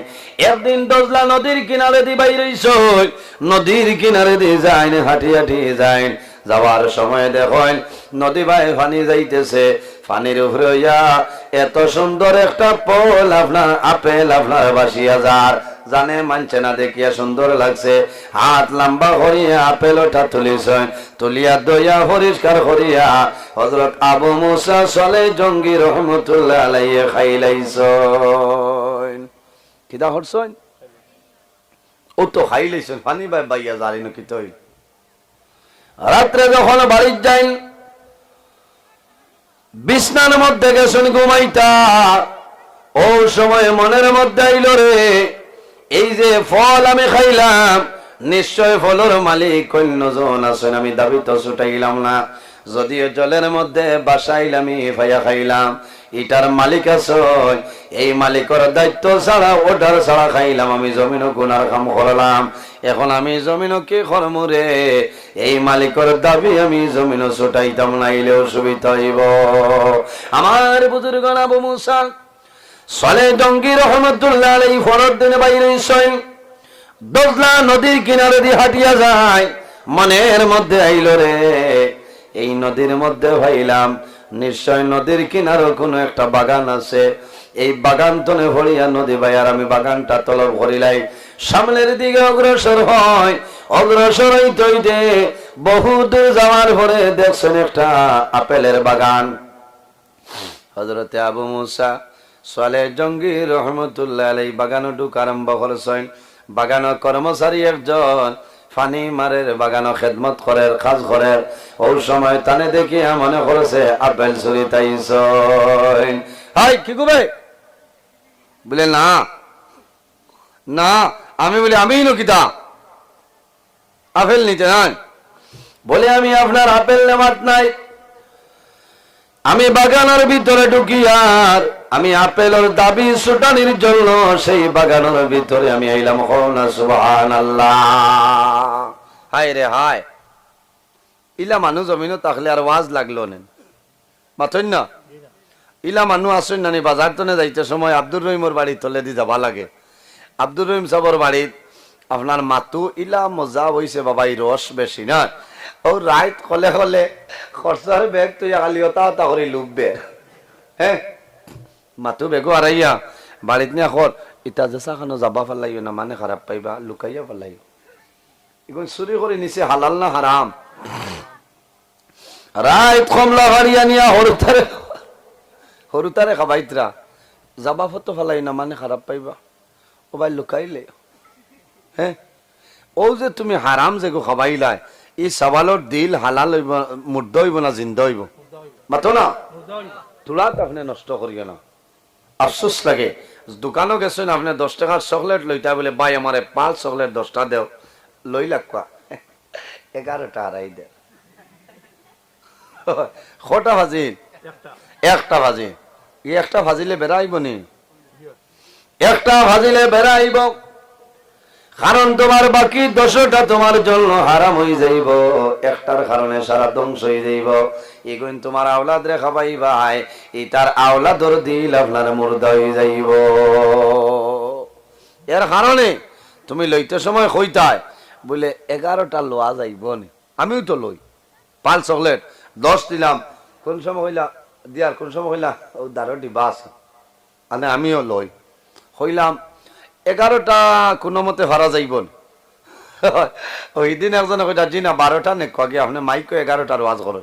একদিন দজলা নদীর কিনারে দি বাইর অইছইন। নদীর কিনারে দি যাইন, হাঁটি হাঁটি যাইন। যাওয়ার সময় দেখইন নদী বায় পানি যাইতেছে, পানির উপরে অইয়া এত সুন্দর একটা ফল, আপনার আপেল আপনার ভাসিয়া যার। জানে মানষে না দেখিয়া সুন্দর লাগছে, হাত লম্বা করিয়া আপেল ওটা তুলিছইন, তুলিয়া ধইয়া পরিষ্কার করিয়া হযরত আবু মুসা সালে জঙ্গি রহমতুল্লাহ আলাইহি খাইলাইছইন। কিতা করছইন? ও তো খাইলাইছইন, পানি বায় বাইয়া যার ইনো কিতা অইল? রাত্রে যখন বাড়িত যাইন, বিছনার মধ্যে গেছইন ঘুমাইতা, অউ সময় মনর মধ্যে আইলো রে, এই যে ফল আমি খাইলাম, নিশ্চয় ফলর মালিক অইন্য জন আছইন, আমি দাবি তো ছুটাইলাম না, যদিও জলর মধ্যে ভাসাইল আমি পাইয়া খাইলাম, ইটার মালিক আছইন, এই মালিকর দায়িত্ব ছাড়া, অর্ডার ছাড়া খাইলাম, আমি জমিনো গুনার কাম করলাম। এখন আমি জমিনো কি করমু রে? এই মালিকর দাবি আমি জমিনো ছুটাইতাম, নাইলে অসুবিধা অইবো। আমার বুজুর্গ আবু মুসা সালে জঙ্গি রহমতুল্লাহ আলাইহি পরর দিনে বাইর অইছইন। দজলা নদীর কিনারে দি হাঁটিয়া যাইন, মনর মধ্যে আইলো রে, এই নদীর মধ্যে পাইলাম, নিশ্চয় নদীর কিনারো কোনো একটা বাগান আছে। এই বাগান তনে পড়িয়া নদী বাইয়ার আমি বাগানটা তলব করিলাই। সামনের দিকে অগ্রসর অইন, অগ্রসর অইতে অইতে বহু দূর যাওয়ার পরে দেখছইন একটা আপেলর বাগান। হযরতে আবু মুসা সালে জঙ্গি রহমতুল্লাহ আলাইহি বাগানো ঢুকা আরম্ভ করছইন। বাগানো কর্মচারী একজন পানি মারের, বাগানো খেদমত করের, কাজ করের। অউ সময় তানে দেখিয়া মনে করছে আপেল চুরিত আইছইন। হাই, কি কবে? বলে, না, না, আমি বলি, আমি ইনো কিতা? আপেল নিতে নাই। বলে, আমি আপনার আপেল নেওয়াত নাই, আমি বাগানর ভিতরে ঢুকিয়ার আমি আপেলর দাবি ছুটানির জন্য সেই বাগানর ভিতরে আমি আইলাম। কও না সুবহানাল্লাহ। হায় রে হায়, ইলা মানুষ জমিনো থাকলে আর ওয়াজ লাগলো নে। মাতইন না? ইলা মানুষ আছইন নানি, বাজার তনে যাইতে সময় আব্দুর রহিমর বাড়ির তলেদি যাবা লাগে। আব্দুর রহিম সাবর বাড়িত আপনার মাতু ইলা মজা অইছে বাবা, ই রস বেশি না। অউ রাইত কলে কলে খরচার ব্যাগ থইয়া খালি অতা অতা করি লুববে। হ্যাঁ, মাতু বেগো আরাইয়া বাড়িত নিয়া কর, ইতা যেছা খানো যাবা ফালাইও না, মানে খারাপ পাইবা, লুকাইয়া ফালাইও। ইগুন চুরি করি নিছে, হালাল না হারাম? রাইত কমলা ফাড়িয়া নিয়া হুরুতারে, হুরুতারে খাবাইতরা। যাবা ফতো ফালাই না, মানে খারাপ পাইবা। ও ভাই, লুকাইলে। হ্যাঁ? অউ যে তুমি হারাম যেগু খাবাইলায়, ই সাবালর দিল হালাল অইবো, মুর্দা অইবো না জিন্দা অইবো? মাতো না? থুড়া তো আপনে নষ্ট করিও না। আফসোস লাগে। দোকানো গেছইন, আপনে দশ টেকার চকলেট লইতা বলে, "ভাই, আমারে পাঁচ চকলেট দশটা দেও।" লইলা কুয়া? এগারোটা আরাই দে। কটা ফাজিল? একটা ফাজিল। ই একটা ফাজিলে বেড়াইব নি? একটা ফাজিলে বেড়াইব। কারণ তোমার বাকি দশটা তোমার জন্য হারাম অই যাইব, একটার কারণে সারা ধ্বংস অই যাইব। ইগুইন তোমার আওলাদরে খাবাইবায়, ইতার আওলাদর দিল আপনার মুর্দা অই যাইব। এর কারণে তুমি লইতে সময় কইতায়, বুলে, "এগারোটা লওয়া যাইব নি?" আমিও তো লই পাঁচ চকলেট, দশ দিলাম, কোন সময় কইলা, দিয়ার কোন সময় কইলা, "ও দারো ডিবা আছে।" আনে আমিও লই। কইলাম, "এগারোটা কোনো মতে ফারা যাইব নি?" ওই দিন একজনে কইতা, "জি না, বারোটা নেক আগে, আপনি মাইকো এগারোটার ওয়াজ করেন।"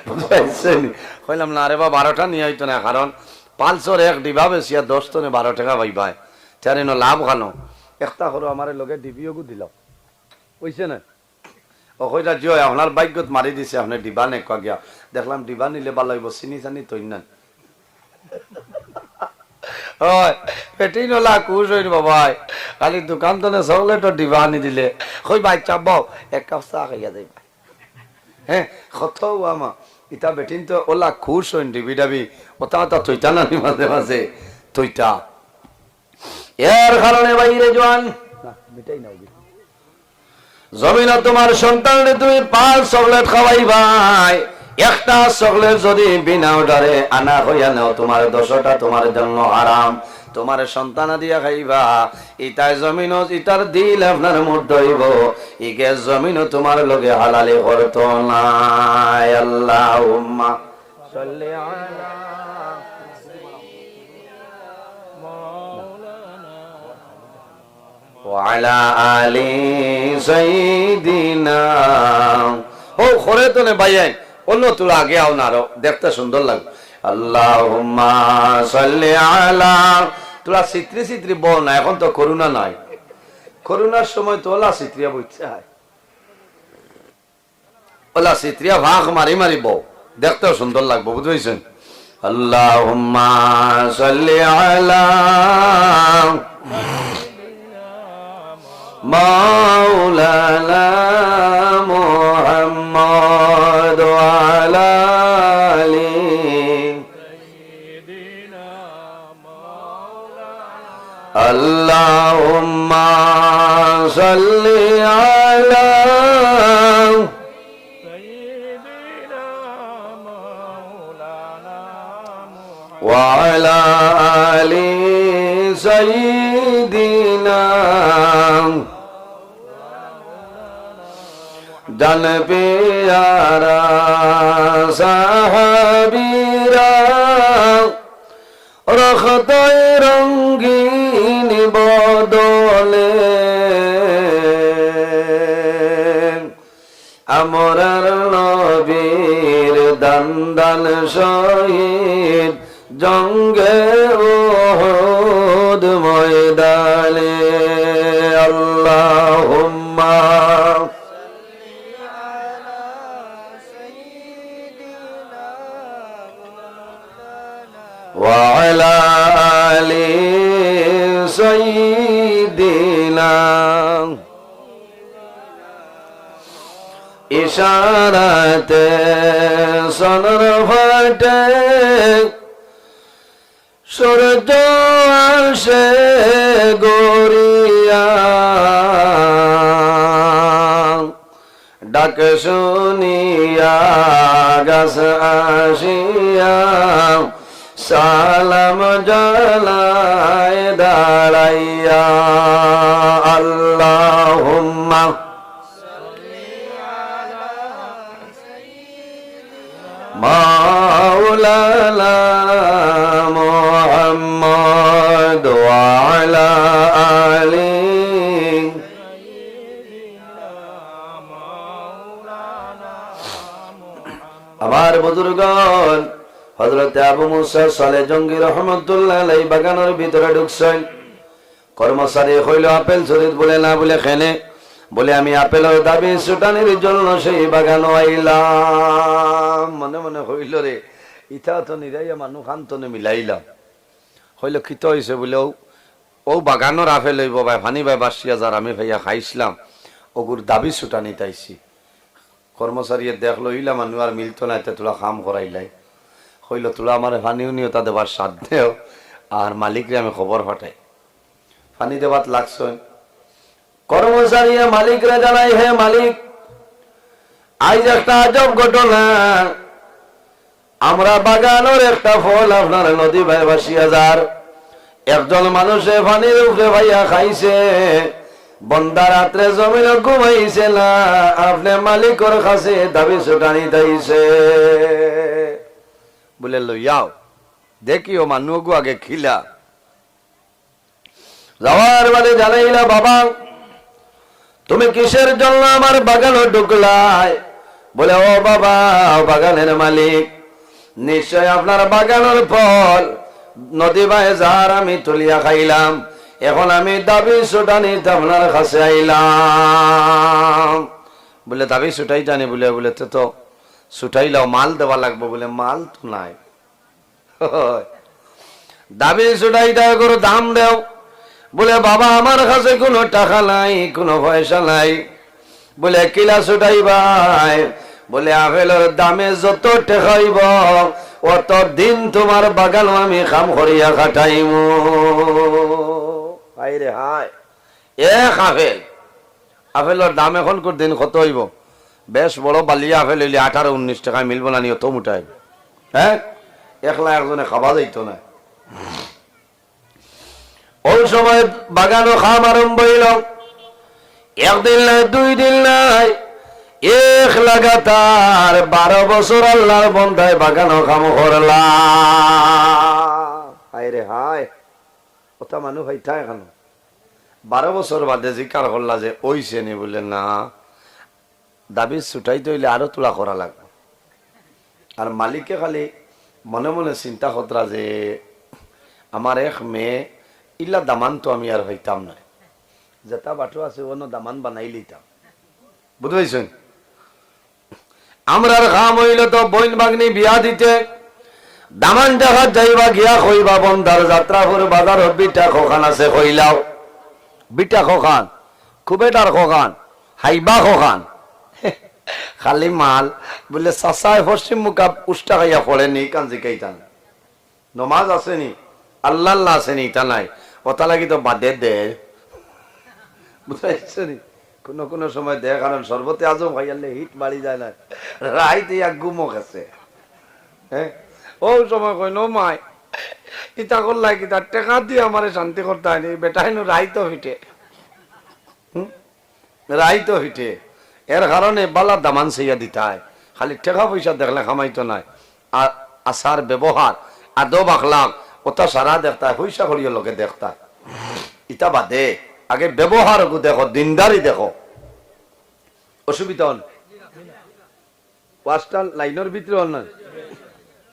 বুঝতে পারছেন? কইলাম, "না রে বা, বারোটা নিয়া অইতো না, কারণ পালসর এক ডিবা বেচিয়া দশ তনে বারো টেকা পাইবায়, তার ইনো লাভ খানো। একটা করো, আমারে লগে ডিবিওগু দিলাও।" অইছে না? ও কইরা, "জি অয়, আপনার ভাগ্যত মারি দিছে, আপনি ডিবা নেক আগে।" দেখলাম, ডিবা নিলে ভালা অইব, চিনি চানি তৈন না। অয়, বেটিন অলা খুশ অইন বাবায়, খালি দোকান তনে চকলেটর ডিবা আনি দিলে, কই, "ভাই, চা বও, এক কাপ চা খাইয়া যাইবা।" হ্যাঁ, কত আমা, ইতা বেটিন তো অলা খুশ অইন, ডিবি ডাবি, ওটা ওটা তৈতা নানি মাঝে মাঝে, তৈতা। এর কারণে বাইরে জোয়ান, না, মিটাই না, ওগি। জমিনো তোমার সন্তানরে তুমি পাঁচ চকলেট খাওয়াইবায়, একটা চকলেট যদি বিনা অর্ডারে আনা হইয়া নেও, তোমার দশটা তোমার জন্য হারাম। তোমার সন্তান দিয়া খাইবা, ইতায় জমিনো ইতার দিল আপনার মুর্দা অইব, ইগে জমিনো তোমার লগে হালালি করতো নায়। আল্লাহুম্মা সাল্লি আলা ওয়া আলা আলি সাইয়্যিদিনা। ও, করে তো নে ভাইয়াইন, অন্য তোরা আগে আও না, আরো দেখতে সুন্দর লাগে। আল্লাহুম্মা সাল্লি আলা, তোরা সিত্রি সিত্রি বও না, এখন তো করোনা নাই, করোনার সময় তো অলা সিত্রিয়া বইতে হয়। অলা সিত্রিয়া ফাঁক মারি মারি বও, দেখতেও সুন্দর লাগবো, বুঝতে পারছেন? আল্লাহুম্মা সাল্লি আলা মাওলানা মুহাম্মদ ওয়া আলা আলি اللهم صل على وعلى آل سيدنا। জান পিয়ারা সাহাবীরা রক্তর রঙিন বদনে আমরার নবীর দান দান শহীদ জঙ্গে উহুদ ময়দানে। আল্লাহুম্মা وعلى آل سيدنا। ইশারাতে চন্দ্র ফাটে, সূর্য আসে গড়িয়া, ডাক শুনিয়া গাছ আসিয়া সালাম জানায় দাঁড়াইয়া। আল্লাহুম্মা মাওলানা মুহাম্মদ ওয়া আলা আলি। আমার বুজুর্গন, হযরতে আবু মুসা সালে জঙ্গি রহমতুল্লাহ আলাই বাগানর ভিতরে ঢুকছইন। কর্মচারী কইল, "আপেল চুরিত?" বুলে, "না।" বুলে, "কেনে?" বুলে, "আমি আপেলর দাবি ছুটানির জন্য সেই বাগানো আইলাম।" মনে মনে কইল, "রে, ইতা তো নিরাইয়া মানু খান তনে মিলাইলাম।" কইল, "কিতা অইছে?" বুলে, "অউ, অউ বাগানর আপেল অইবো বায়, পানি বায় বাসিয়া যার, আমি পাইয়া খাইছলাম, অগুর দাবি ছুটানিত আইছি।" কর্মচারীয়ে দেখলো, ইলা মানু আর মিলতো নায়, তে থুড়া কাম করাইলাই। কইলো, থুড়া আমারে পানি উনি ওটা দেবার সাথ দেও, আর মালিকরে আমি খবর পাঠাই। পানি দেবাত লাগছইন। কর্মচারীয়ে মালিকরে জানাই, হে মালিক, আইজ একটা আজব ঘটনা। আমরা বাগানর একটা ফল আপনার নদী বায় ভাসিয়া যার, একজন মানুষে পানির উপরে পাইয়া খাইছে, বন্দা রাত্রে জমিনো ঘুমাইছে না, আপনে মালিকর কাছে দাবি ছুটানি দিছে। বুলে, লইয়াও, দেখিও মানুগু আগে কিলা। যাওয়ার বাদে জানাইলা, বাবা, তুমি কিসের জন্য আমার বাগানো ঢুকলায়? বুলে, ও বাবা, বাগানের মালিক, নিশ্চয় আপনার বাগানর ফল নদী বায় যার আমি তুলিয়া খাইলাম, এখন আমি দাবি ছুটানিত আপনার কাছে আইলাম। বুলে, দাবি ছুটাইতানি? বুলে, বুলে, তে তো ছুটাইলাও, মাল দেওয়া লাগবো। বুলে, মাল তো নাই। দাবি ছুটাইতায়, এগুর দাম দেও। বুলে, বাবা, আমার কাছে কুনু টেকা নাই, কুনু পয়সা নাই। বুলে, কিলা ছুটাইবায়? বুলে, আপেলর দামে যত টেকা অইবো, অত দিন তুমার বাগানো আমি কাম করিয়া খাটাইমু। হায় রে হায়, এক আপেল, আপেলর দাম এখনকুর দিন কত অইবো? বেশ বড় বালিয়া আপেল অইলে আঠারো উনিশ টেকায় মিলবো না নি, অত মুটা অইবো। হ্যাঁ, একলা একজনে খাওয়া যাইতো না। ওই সময় বাগানো কাম আরম্ভ অইলো। একদিন নায়, দুই দিন নায়, এক লাগাতার বারো বছর আল্লার বন্দায় বাগানো কাম করলা। হায় রে হায়, ওটা মানু পাইতা এখানো। বারো বছর বাদে জিকার করলা যে, অইছে নি? বুলে, না, দাবি ছুটাইতে অইলে আরো থুড়া করা লাগবো। আর মালিকে খালি মনে মনে চিন্তা করতরা যে, আমার এক মেয়ে, ইলা দামান তো আমি আর পাইতাম নায়, যেটা বাটো আছে অনো দামান বানাই লইতাম। বুঝতে পারছেন? আমরার কাম অইলো তো বইন ভাগ্নি বিয়া দিতে, দামান জাগাত যাইবা গিয়া কইবা, বন্দার যাত্রাপুর বাজারো ভিটা কখান আছে, কইলাও। ভিটা কখান, কুবেটার কখান, হাইবা কখান। খালি মাল। বুলে, চাচায় পশ্চিম মুখা উষ্টা খাইয়া পড়ে নি, কান জিকাইতা না। নমাজ আছে নি, আল্লা আল্লা আছে নি, ইতা নাই। ওটা লাগি তো বাদে দে। বুঝতে পারছো নি? কুনু কুনু সময় দে, কারণ শরবতে আজম খাইয়ালে হিট বাড়ি যায় না। রাইত ইয়া ঘুমো গেছে। হ্যাঁ? ও সময় কই, "নো মাই, ইতা করলাই কিতা, টেকা দিয়া আমারে শান্তি করতায় নি, বেটায় নু রাইতো ফিটে।" হুম? রাইতো ফিটে। এর কারণে বালা দামান চাইয়া দিতায়। খালি টেকা পয়সা দেখলে কামাইতো নায়। আ-, আচার ব্যবহার, আদব আখলাক, ওটা সারা দেখতায়, পয়সা কড়িও লগে দেখতায়। ইতা বাদে, আগে ব্যবহার ওগু দেখো, দিনদারি দেখো। অসুবিধা অয় না? ওয়াজটা লাইনর ভিতরে অয় না?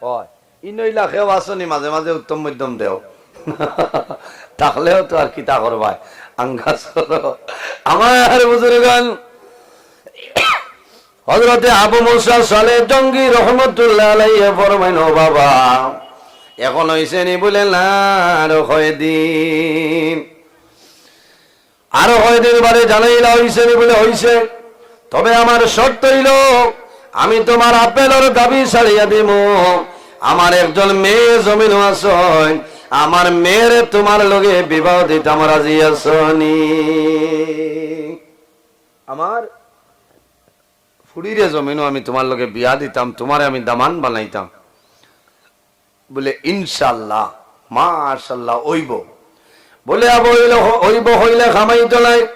অয়। ইনো ইলা কেউ আছো নি, মাঝে মাঝে উত্তম মধ্যম দেও। থাকলেও তো আর কিতা করবায়, আঙ্গাস করো। আমার বুজুর্গান, হযরতে আবু মুসা সালে জঙ্গি রহমতুল্লাহ আলাইহি ফরমাইন, "ও বাবা, এখন অইছে নি?" বুলে, "না, আরো কয়দিন।" আরো কয়দিন বাদে জানাইলা, "অইছে নি?" বুলে, "অইছে, তবে আমার শর্ত অইলো, আমি তুমার আপেলর দাবি ছাড়িয়া দিমু, আমার একজন মেয়ে জমিনো আছইন, আমার মেয়েরে তুমার লগে বিবাহ দিতাম, রাজি আছো নি?" আমার ফুড়িরে জমিনো আমি তুমার লগে বিয়া দিতাম, তুমারে আমি দামান বানাইতাম। বুলে, "ইনশাআল্লাহ, মাশাআল্লাহ, অইবো।" বুলে, "আবো, অইলে হ-, অইবো অইলে কামাইতো নায়।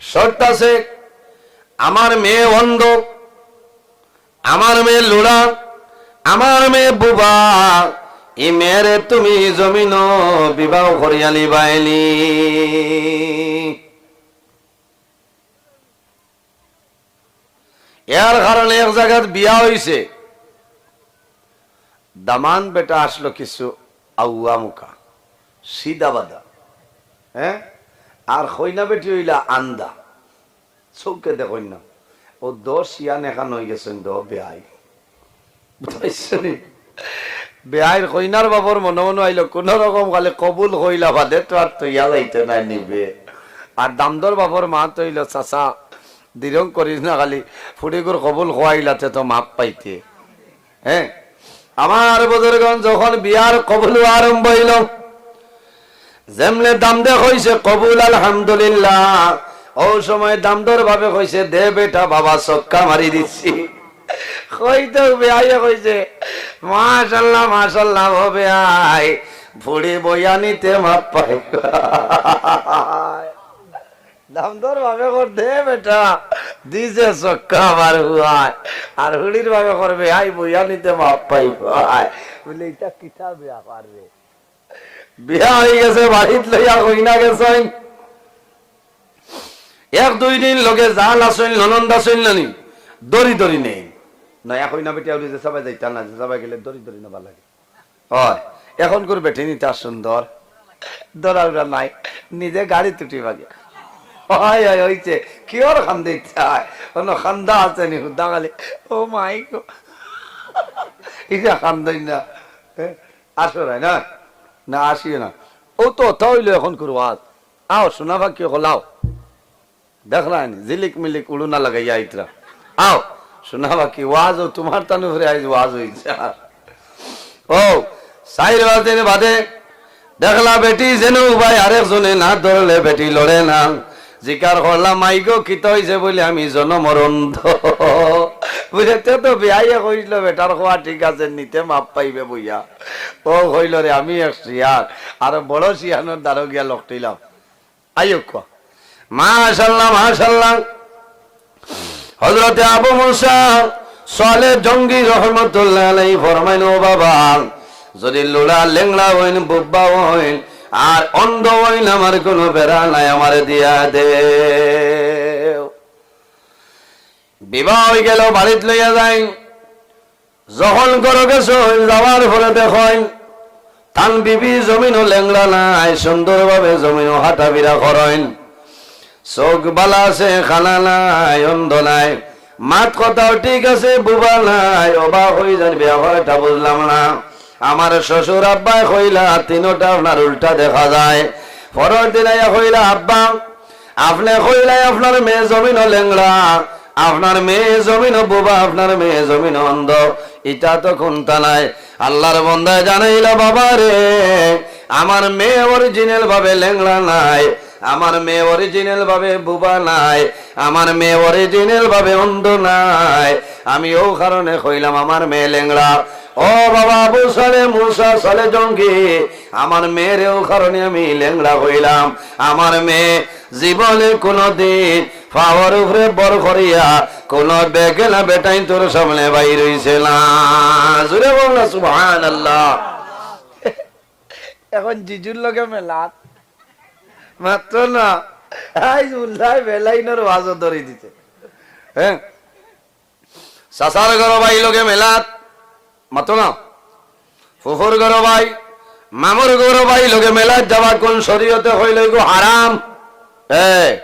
শর্ত আছে, আমার মেয়ে অন্ধ, আমার মেয়ে লুলা, আমার মেয়ে বুবা, ই মেয়েরে তুমি জমিনো বিবাহ করিয়া লিবায়নি।" এর কারণে এক জাগাত বিয়া অইছে, দামান বেটা আসলো কিছু আউয়া মুখা, সিধা বাধা, হ্যাঁ, আর কইনা বেটি অইলা আন্দা, চউখে দেখইন না। ও দশ ইয়ান এখান অইগেছইন দ বেয়াই। বুঝতে পারছো নি? বেয়াইর কইনার বাপর মনো মনো আইলো, কুনু রকম খালি কবুল কইলা বাদে তো আর তইয়া যাইতে নায় নিবে। আর দামদর বাপর মাত অইলো, "চাচা, দিরং করিস না খালি, ফুড়িগুর কবুল খোয়াইলাতে তো মাপ পাইতে। হ্যাঁ, আমার বুজুর্গন যখন বিয়ার কবুল আরম্ভ অইল, যেমনে দামদে কইছে কবুল আলহামদুলিল্লাহ, ও সময় দামদর ভাবে কইছে, "দে বেটা বাবা, ছক্কা মারি দিছি।" কইতে বিয়াইয়ে কইছে, "মাশাল্লাহ, মাশাল্লাহ, ও বিয়াই, ফুড়ি বইয়া নিতে মাপ পাই।" দামদর ভাবে কর, "দে বেটা, দিছে ছক্কা আমার হুয়ায়।" আর ফুড়ির ভাবে করবে, "আই বইয়া নিতে মাপ পাই ভাই।" বলে, "ইটা কিতা বিয়া পারবে?" বিয়া অই গেছে, বাড়িত লইয়া কইনা গেছইন। এক দুই দিন লগে জাল আছইন, ননন্দ আছইন নানি, দরি দরি নেইন। নয়া কইনা বেটি আউলি যে সবাই যাইতা না, যে সবাই গেলে দরি দরি নেবা লাগে। অয়, এখনকুর বেটি নিতা সুন্দর, দরাউরা নাই, নিজে গাড়িত উঠি বাগে। অয়, অয়, অইছে, কিওর কান্দিত চায়? অনো কান্দা আছে নি, হুদা খালি, "ও মাই গো।" ইটা কান্দই না, হ্যাঁ? আসো রায় না, না আসিও না। ও তো অতা অইল এখনকুর ওয়াজ। আও, সোনা পাখি অকল আও। দেখরায়নি, ঝিলিক মিলিক উড়না লাগাইয়া আইতরা। আও, সোনা পাখি, ওয়াজ ও তোমার তানু ফিরে আইজ ওয়াজ অইছে। আর ও, চাইর পাঁচ দিন বাদে দেখলা বেটি যেন উবায় আরেকজনে না ধরলে বেটি লড়ে না। জিকার করলা, "মাই গো, কিতা অইছে?" বলে, "আমি জনমর অন্ধ।" বুঝে, তে তো বিয়াইয়ে কইছিল, "বেটার খোয়া ঠিক আছে, নিতে মাপ পাইবে বইয়া।" ও কইল, "রে, আমি এক শিয়ান, আর বড় শিয়ানর দ্বারো গিয়া লকটিলাম।" আইয়ো কোয়া। মাশাআল্লাহ, মাশাআল্লাহ। হযরতে আবু মুসা সালে জঙ্গি রহমতুল্লাহ আলাইহি ফরমাইন, "ও বাবা, যদি লুলা লেংড়া অইন, বুব্বা অইন, আর অন্ধ অইন, আমার কুনু বেড়া নাই, আমারে দিয়া দেও।" বিবাহ অই গেল, বাড়িত লইয়া যাইন। যখন ঘরো গেছইন, যাওয়ার পরে দেখইন, তান বিবি জমিনো লেংড়া নাই, সুন্দরভাবে জমিনো হাঁটাফিরা করইন। চউখ বালা আছে, কানা নাই, অন্ধ নাই, মাত কথাও ঠিক আছে, বুবা নাই। অবাক অই যাইন, "ব্যাপারটা বুঝলাম না। আমার শ্বশুর আব্বায় কইলা, তিনোটা আপনার উল্টা দেখা যায়।" পরর দিন আইয়া কইলা, "আব্বা, আপনে কইলায় আপনার মেয়ে জমিনো লেংড়া, আপনার মেয়ে জমিনো বুবা, আপনার মেয়ে জমিনো অন্ধ, ইটা তো কুন্তা নায়।" আল্লার বন্দায় জানাইলা, "বাবা রে, আমার মেয়ে original ভাবে লেংড়া নায়, আমার মেয়ে original ভাবে বুবা নায়, আমার মেয়ে original ভাবে অন্ধ নায়। আমি অউ কারণে কইলাম আমার মেয়ে লেংড়া।" ও বাবা আবু সালে, মুসা সালে জঙ্গি, আমার মেয়েরে অউ কারণে আমি লেংড়া কইলাম। আমার মেয়ে জীবনে কুনুদিন পাওর উপরে ভর করিয়া কুনু বেগানা বেটাইন্তর সামনে বাইর অইছে না। জোরে বল না, সুবহানাল্লাহ। এখন জিজুর লগে মেলাত মাত্র না, আইজ উল্লায় বেলাইনর ওয়াজও ধরি দিছে। হ্যাঁ, চাচার ঘরো ভাই লগে মেলাত, মাতো না। ফুফুর ঘরো ভাই, মামুর ঘরো ভাই লগে মেলাত যাওয়া কুন শরীয়তে কইল ইগু হারাম? এ,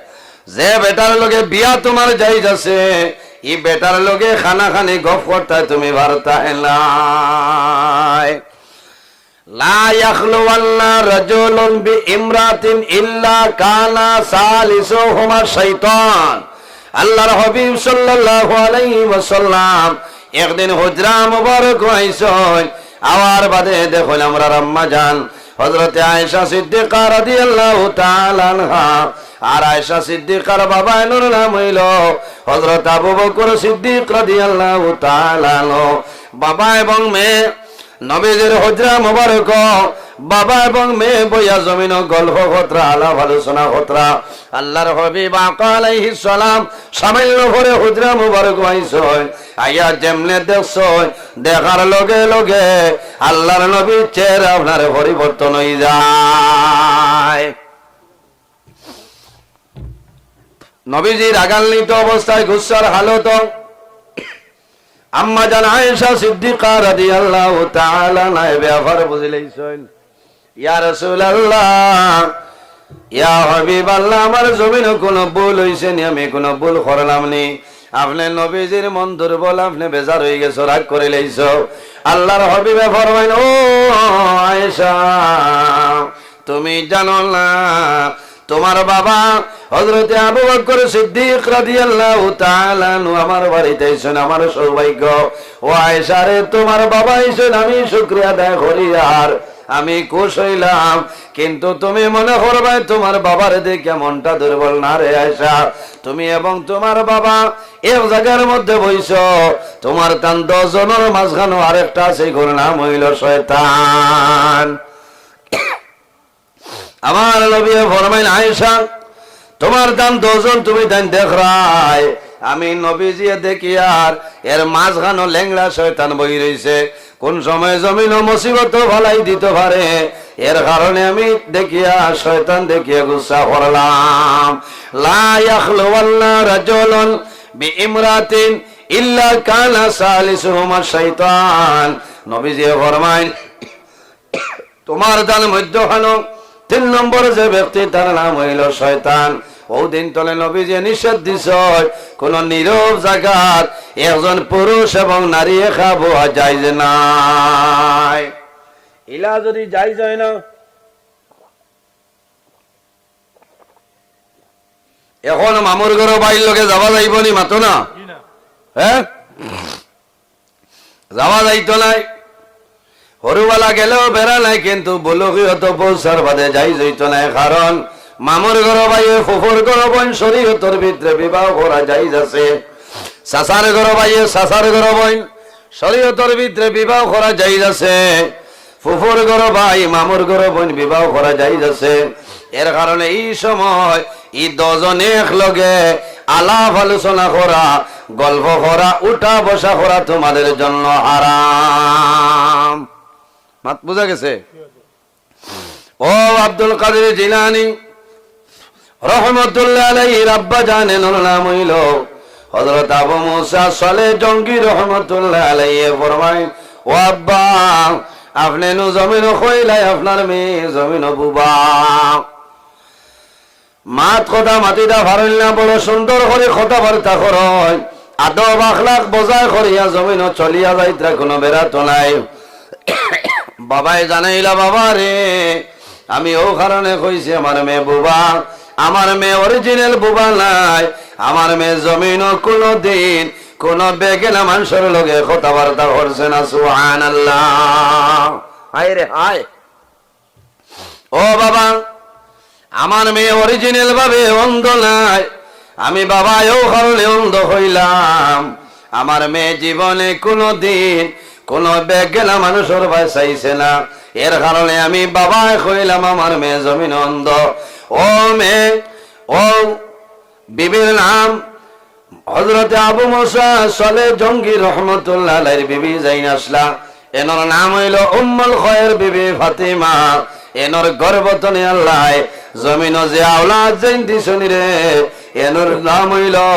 যে বেটার লগে বিয়া তুমার জায়েজ আছে, ই বেটার লগে কানাকানি গফ করতায় তুমি পারতায় নায়। লা ইয়াখলুওয়ান্না রাজুলুন বিইমরাতিন ইল্লা কানা সালিসুহুমা শাইতান। আল্লার হাবিব সাল্লাল্লাহু আলাইহি ওয়াসাল্লাম একদিন হুজরা মুবারকো আইছইন, আওয়ার বাদে দেখইন আমরার আম্মা জান হযরতে আয়েশা সিদ্দিকা রাদিয়াল্লাহু তাআলা আনহা, আর আয়েশা সিদ্দিকার বাবাইনর নাম অইলো হযরত আবু বকর সিদ্দিক রাদিয়াল্লাহু তাআলা আনহু। বাবা এবং মেয়ে নবীজির হুজরা মুবারকো বাবা এবং মেয়ে বইয়া জমিনো গল্প করতরা, আলাপ আলোচনা করতরা। আল্লার হাবিব আকা আলাইহিস সালাম সামান্য পরে হুজরা মুবারকো আইছইন, আইয়া যেমনে দেখছইন, দেখার লগে লগে আল্লার নবীর চেহারা আপনার পরিবর্তন অই যায়। নবীজি রাগান্বিত অবস্থায় গুসার হালত, আম্মা জান আয়েশা সিদ্দিকা রাদিয়াল্লাহু তাআলা আনহা এ ব্যাপার বুঝিলাইছইন। ইয়া রাসূলুল্লাহ, ইয়া হাবিবাল্লাহ, আমার জমিনো কুনু ভুল অইছে নি? আমি কুনু ভুল করলাম নি? আপনে নবীজির মন দুর্বল, আপনে বেজার অই গেছো, রাগ করিলাইছো। আল্লার হাবিবে ফরমাইন, "ও আয়েশা, তুমি জানো না, তুমার বাবা হযরতে আবু বকর সিদ্দিক রাদিয়াল্লাহু তাআলা আনহু আমার বাড়িত আইছইন, আমার সৌভাগ্য। ও আয়েশা রে, তুমার বাবা আইছইন, আমি শুকরিয়া আদায় করি। আর আমি খুশ অইলাম, কিন্তু তুমি মনে করবায় তুমার বাবার দেখিয়া মনটা দুর্বল না রে আয়েশা। তুমি এবং তুমার বাবা এক জাগার মধ্যে বইছো, তুমার তান দশ জনর মাঝখানো আরেকটা আছে, ইগুর নাম অইলো শয়তান। আমার নবীয়ে ফরমাইন, আয়েশা, তুমার তান দশ জন তুমি তাইন দেখরায়, আমি নবীজিয়ে দেখিয়ার এর মাঝখানো লেংড়া শয়তান বই রইছে। কুন সময় জমিনো মুসিবতো ফালাই দিতো পারে, এর কারণে আমি দেখিয়া, শয়তান দেখিয়া গুসা করলাম। লা ইয়াখলুওয়ান্না রাজুলুন বিইমরাতিন ইল্লা কানা সালিসুহুমা শাইতান। নবীজিয়ে ফরমাইন, তুমার তান মধ্যখানো তিন নম্বর যে ব্যক্তি, তার নাম অইলো শয়তান। অউ দিন তলে নবীজিয়ে নিষেধ দিছইন, কুনু নীরব জাগাত একজন পুরুষ এবং নারী একা বওয়া জায়েজ নায়। ইলা যুদি জায়েজ অয় না, অখন মামুর ঘরো ভাইর লগে যাওয়া যাইবো নি, মাতো না? হে? যাওয়া যাইতো নায়। হুরুবালা গেলেও বেড়া নাই, কিন্তু বুলুগিয়তো পৌঁছার বাদে জায়েজ অইতো নায়, কারণ মামুর ঘরো ভাইয়ে ফুফুর ঘরো বইন শরীয়তর ভিতরে বিবাহ করা জায়েজ আছে। চাচার ঘরো ভাইয়ে চাচার ঘরো বইন শরীয়তর ভিতরে বিবাহ করা জায়েজ আছে। ফুফুর ঘরো ভাই মামুর ঘরো বইন বিবাহ করা জায়েজ আছে। এর কারণে ই সময় ই দশ জন একলগে আলাপ আলোচনা করা, গল্প করা, উঠা বসা করা তুমাদের জন্য হারাম। মাত বুঝা গেছে? ও আব্দুল কাদের জিলানী রহমতুল্লাহ আলাইহির আব্বা জান, এনর নাম অইলো হযরত আবু মুসা সলে জঙ্গি রহমতুল্লাহ আলাইহি ফরমাইন, ও আব্বা, আপনে নু জমিনো কইলায় আপনার মেয়ে জমিনো বুবা। মাত কথা মাতিতা পারইন না, বড় সুন্দর করি কথাবার্তা করইন, আদব আখলাক বজায় করিয়া জমিনো চলিয়া যাইতরা, কুনু বেড়াতো নাই। বাবায় জানাইলা, বাবা রে, আমি অউ কারণে কইছি আমার মেয়ে বুবা, আমার মেয়ে original বুবা নায়, আমার মেয়ে জমিনো কুনুদিন কুনু বেগেনা মানষর লগে কথাবার্তা করছে না। সুবহানাল্লাহ। হায় রে হায়। ও বাবা, আমার মেয়ে original ভাবে অন্ধ নায়। আমি বাবায় অউ কারণে অন্ধ অইলাম। আমার মেয়ে জীবনে কুনুদিন কুনু বেগেনা মানষর বায় চাইছে না। এর কারণে আমি বাবায় কইলাম, আমার মেয়ে জমিনো অন্ধ। ও মেয়ে, ও বিবির নাম হযরতে আবু মুসা সলে জঙ্গি রহমতুল্লাহ আলাইহির বিবি যেইন আছলা, এনর নাম অইলো উম্মুল খয়ের বিবি ফাতিমা। এনর গর্ভ তনে আল্লায় জমিনো যে আওলাদ যেইন দিছইন রে, এনর নাম অইলো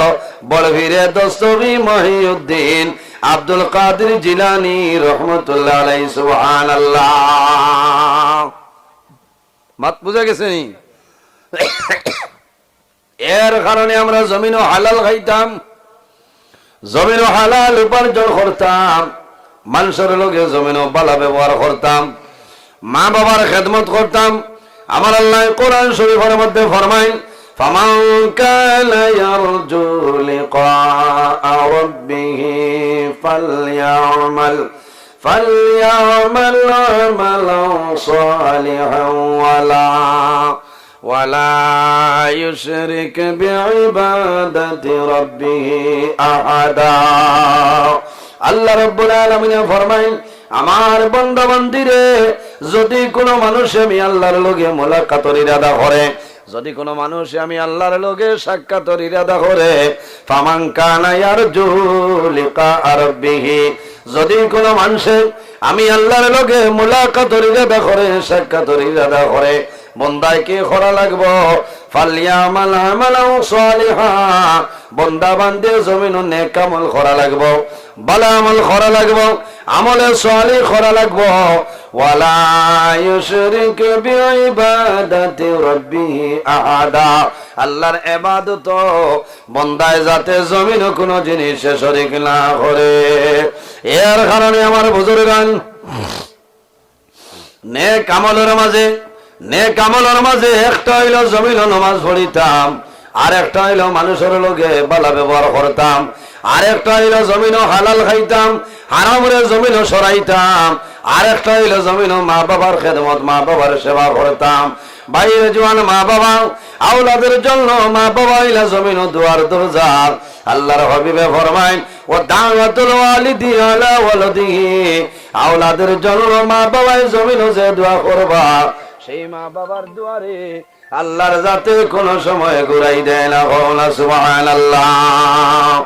বড় পীরে দস্তগি মহিউদ্দিন আব্দুল কাদির জিলানী রহমতুল্লাহ আলাইহি। সুবহানাল্লাহ। মাত বুঝা গেছে নি? এর কারণে আমরা জমিনো হালাল খাইতাম, জমিনো হালাল উপার্জন করতাম, মানষর লগে জমিনো ভালা ব্যবহার করতাম, মা বাবার খেদমত করতাম। আমার আল্লায় কোরআন শরীফর মধ্যে ফরমাইন, "ফামান কানা ইয়ারজু লিকা রাব্বিহি ফালইয়ামাল, ফালইয়ামাল আমালান সালিহান ওয়ালা, ওয়ালা ইউশরিক বিইবাদাতি রাব্বিহি আহাদা।" আল্লাহ রাব্বুল আলামিনে ফরমাইন, আমার বান্দা বান্দিরে, যুদি কুনু মানুষে আমি আল্লাহর লগে মুলাকাতর ইরাদা করে, যুদি কুনু মানুষে আমি আল্লাহর লগে সাক্ষাতর ইরাদা করে, ফামান কানা ইয়ারজু লিকা রাব্বিহি, যুদি কুনু মানষে আমি আল্লাহর লগে মুলাকাতর ইরাদা করে, সাক্ষাতর ইরাদা করে, বন্দায় কি করা লাগবো? ফালইয়ামাল আমালান সালিহা, বন্দা বান্দিয়ে জমিনো নেক আমল করা লাগবো, ভালা আমল করা লাগবো, আমলে সালিহ করা লাগবো। ওয়ালা ইউশরিক বিইবাদাতি রাব্বিহি আহাদা, আল্লাহর ইবাদতো বন্দায় যাতে জমিনো কুনু জিনিসে শরিক না করে। এর কারণে আমার বুজুর্গান, নেক আমলর মাঝে, নেক আমলর মাঝে একটা অইলো জমিনো নমাজ পড়িতাম, আরেকটা অইলো মানুষর লগে ভালা ব্যবহার করতাম, আরেকটা অইলো জমিনো হালাল খাইতাম, হারামরে জমিনো সরাইতাম, আরেকটা অইলো জমিনো মা বাবার খেদমত, মা বাবার সেবা করতাম। ভাইরে জোয়ান, মা বাবা, আওলাদের জন্য মা বাবা অইলা জমিনো দুয়ার দরজা। আল্লাহর হাবিবে ফরমাইন, "ওয়া দাওয়াতুল ওয়ালিদি আলা ওয়ালাদিহি।" আওলাদের জন্য মা বাবায় জমিনো যে দোয়া করবা, সেই মা বাবার দুয়ারে আল্লাহর জাতে কোনো সময় ঘুরাই দেয় না। কও না সুবহানাল্লাহ।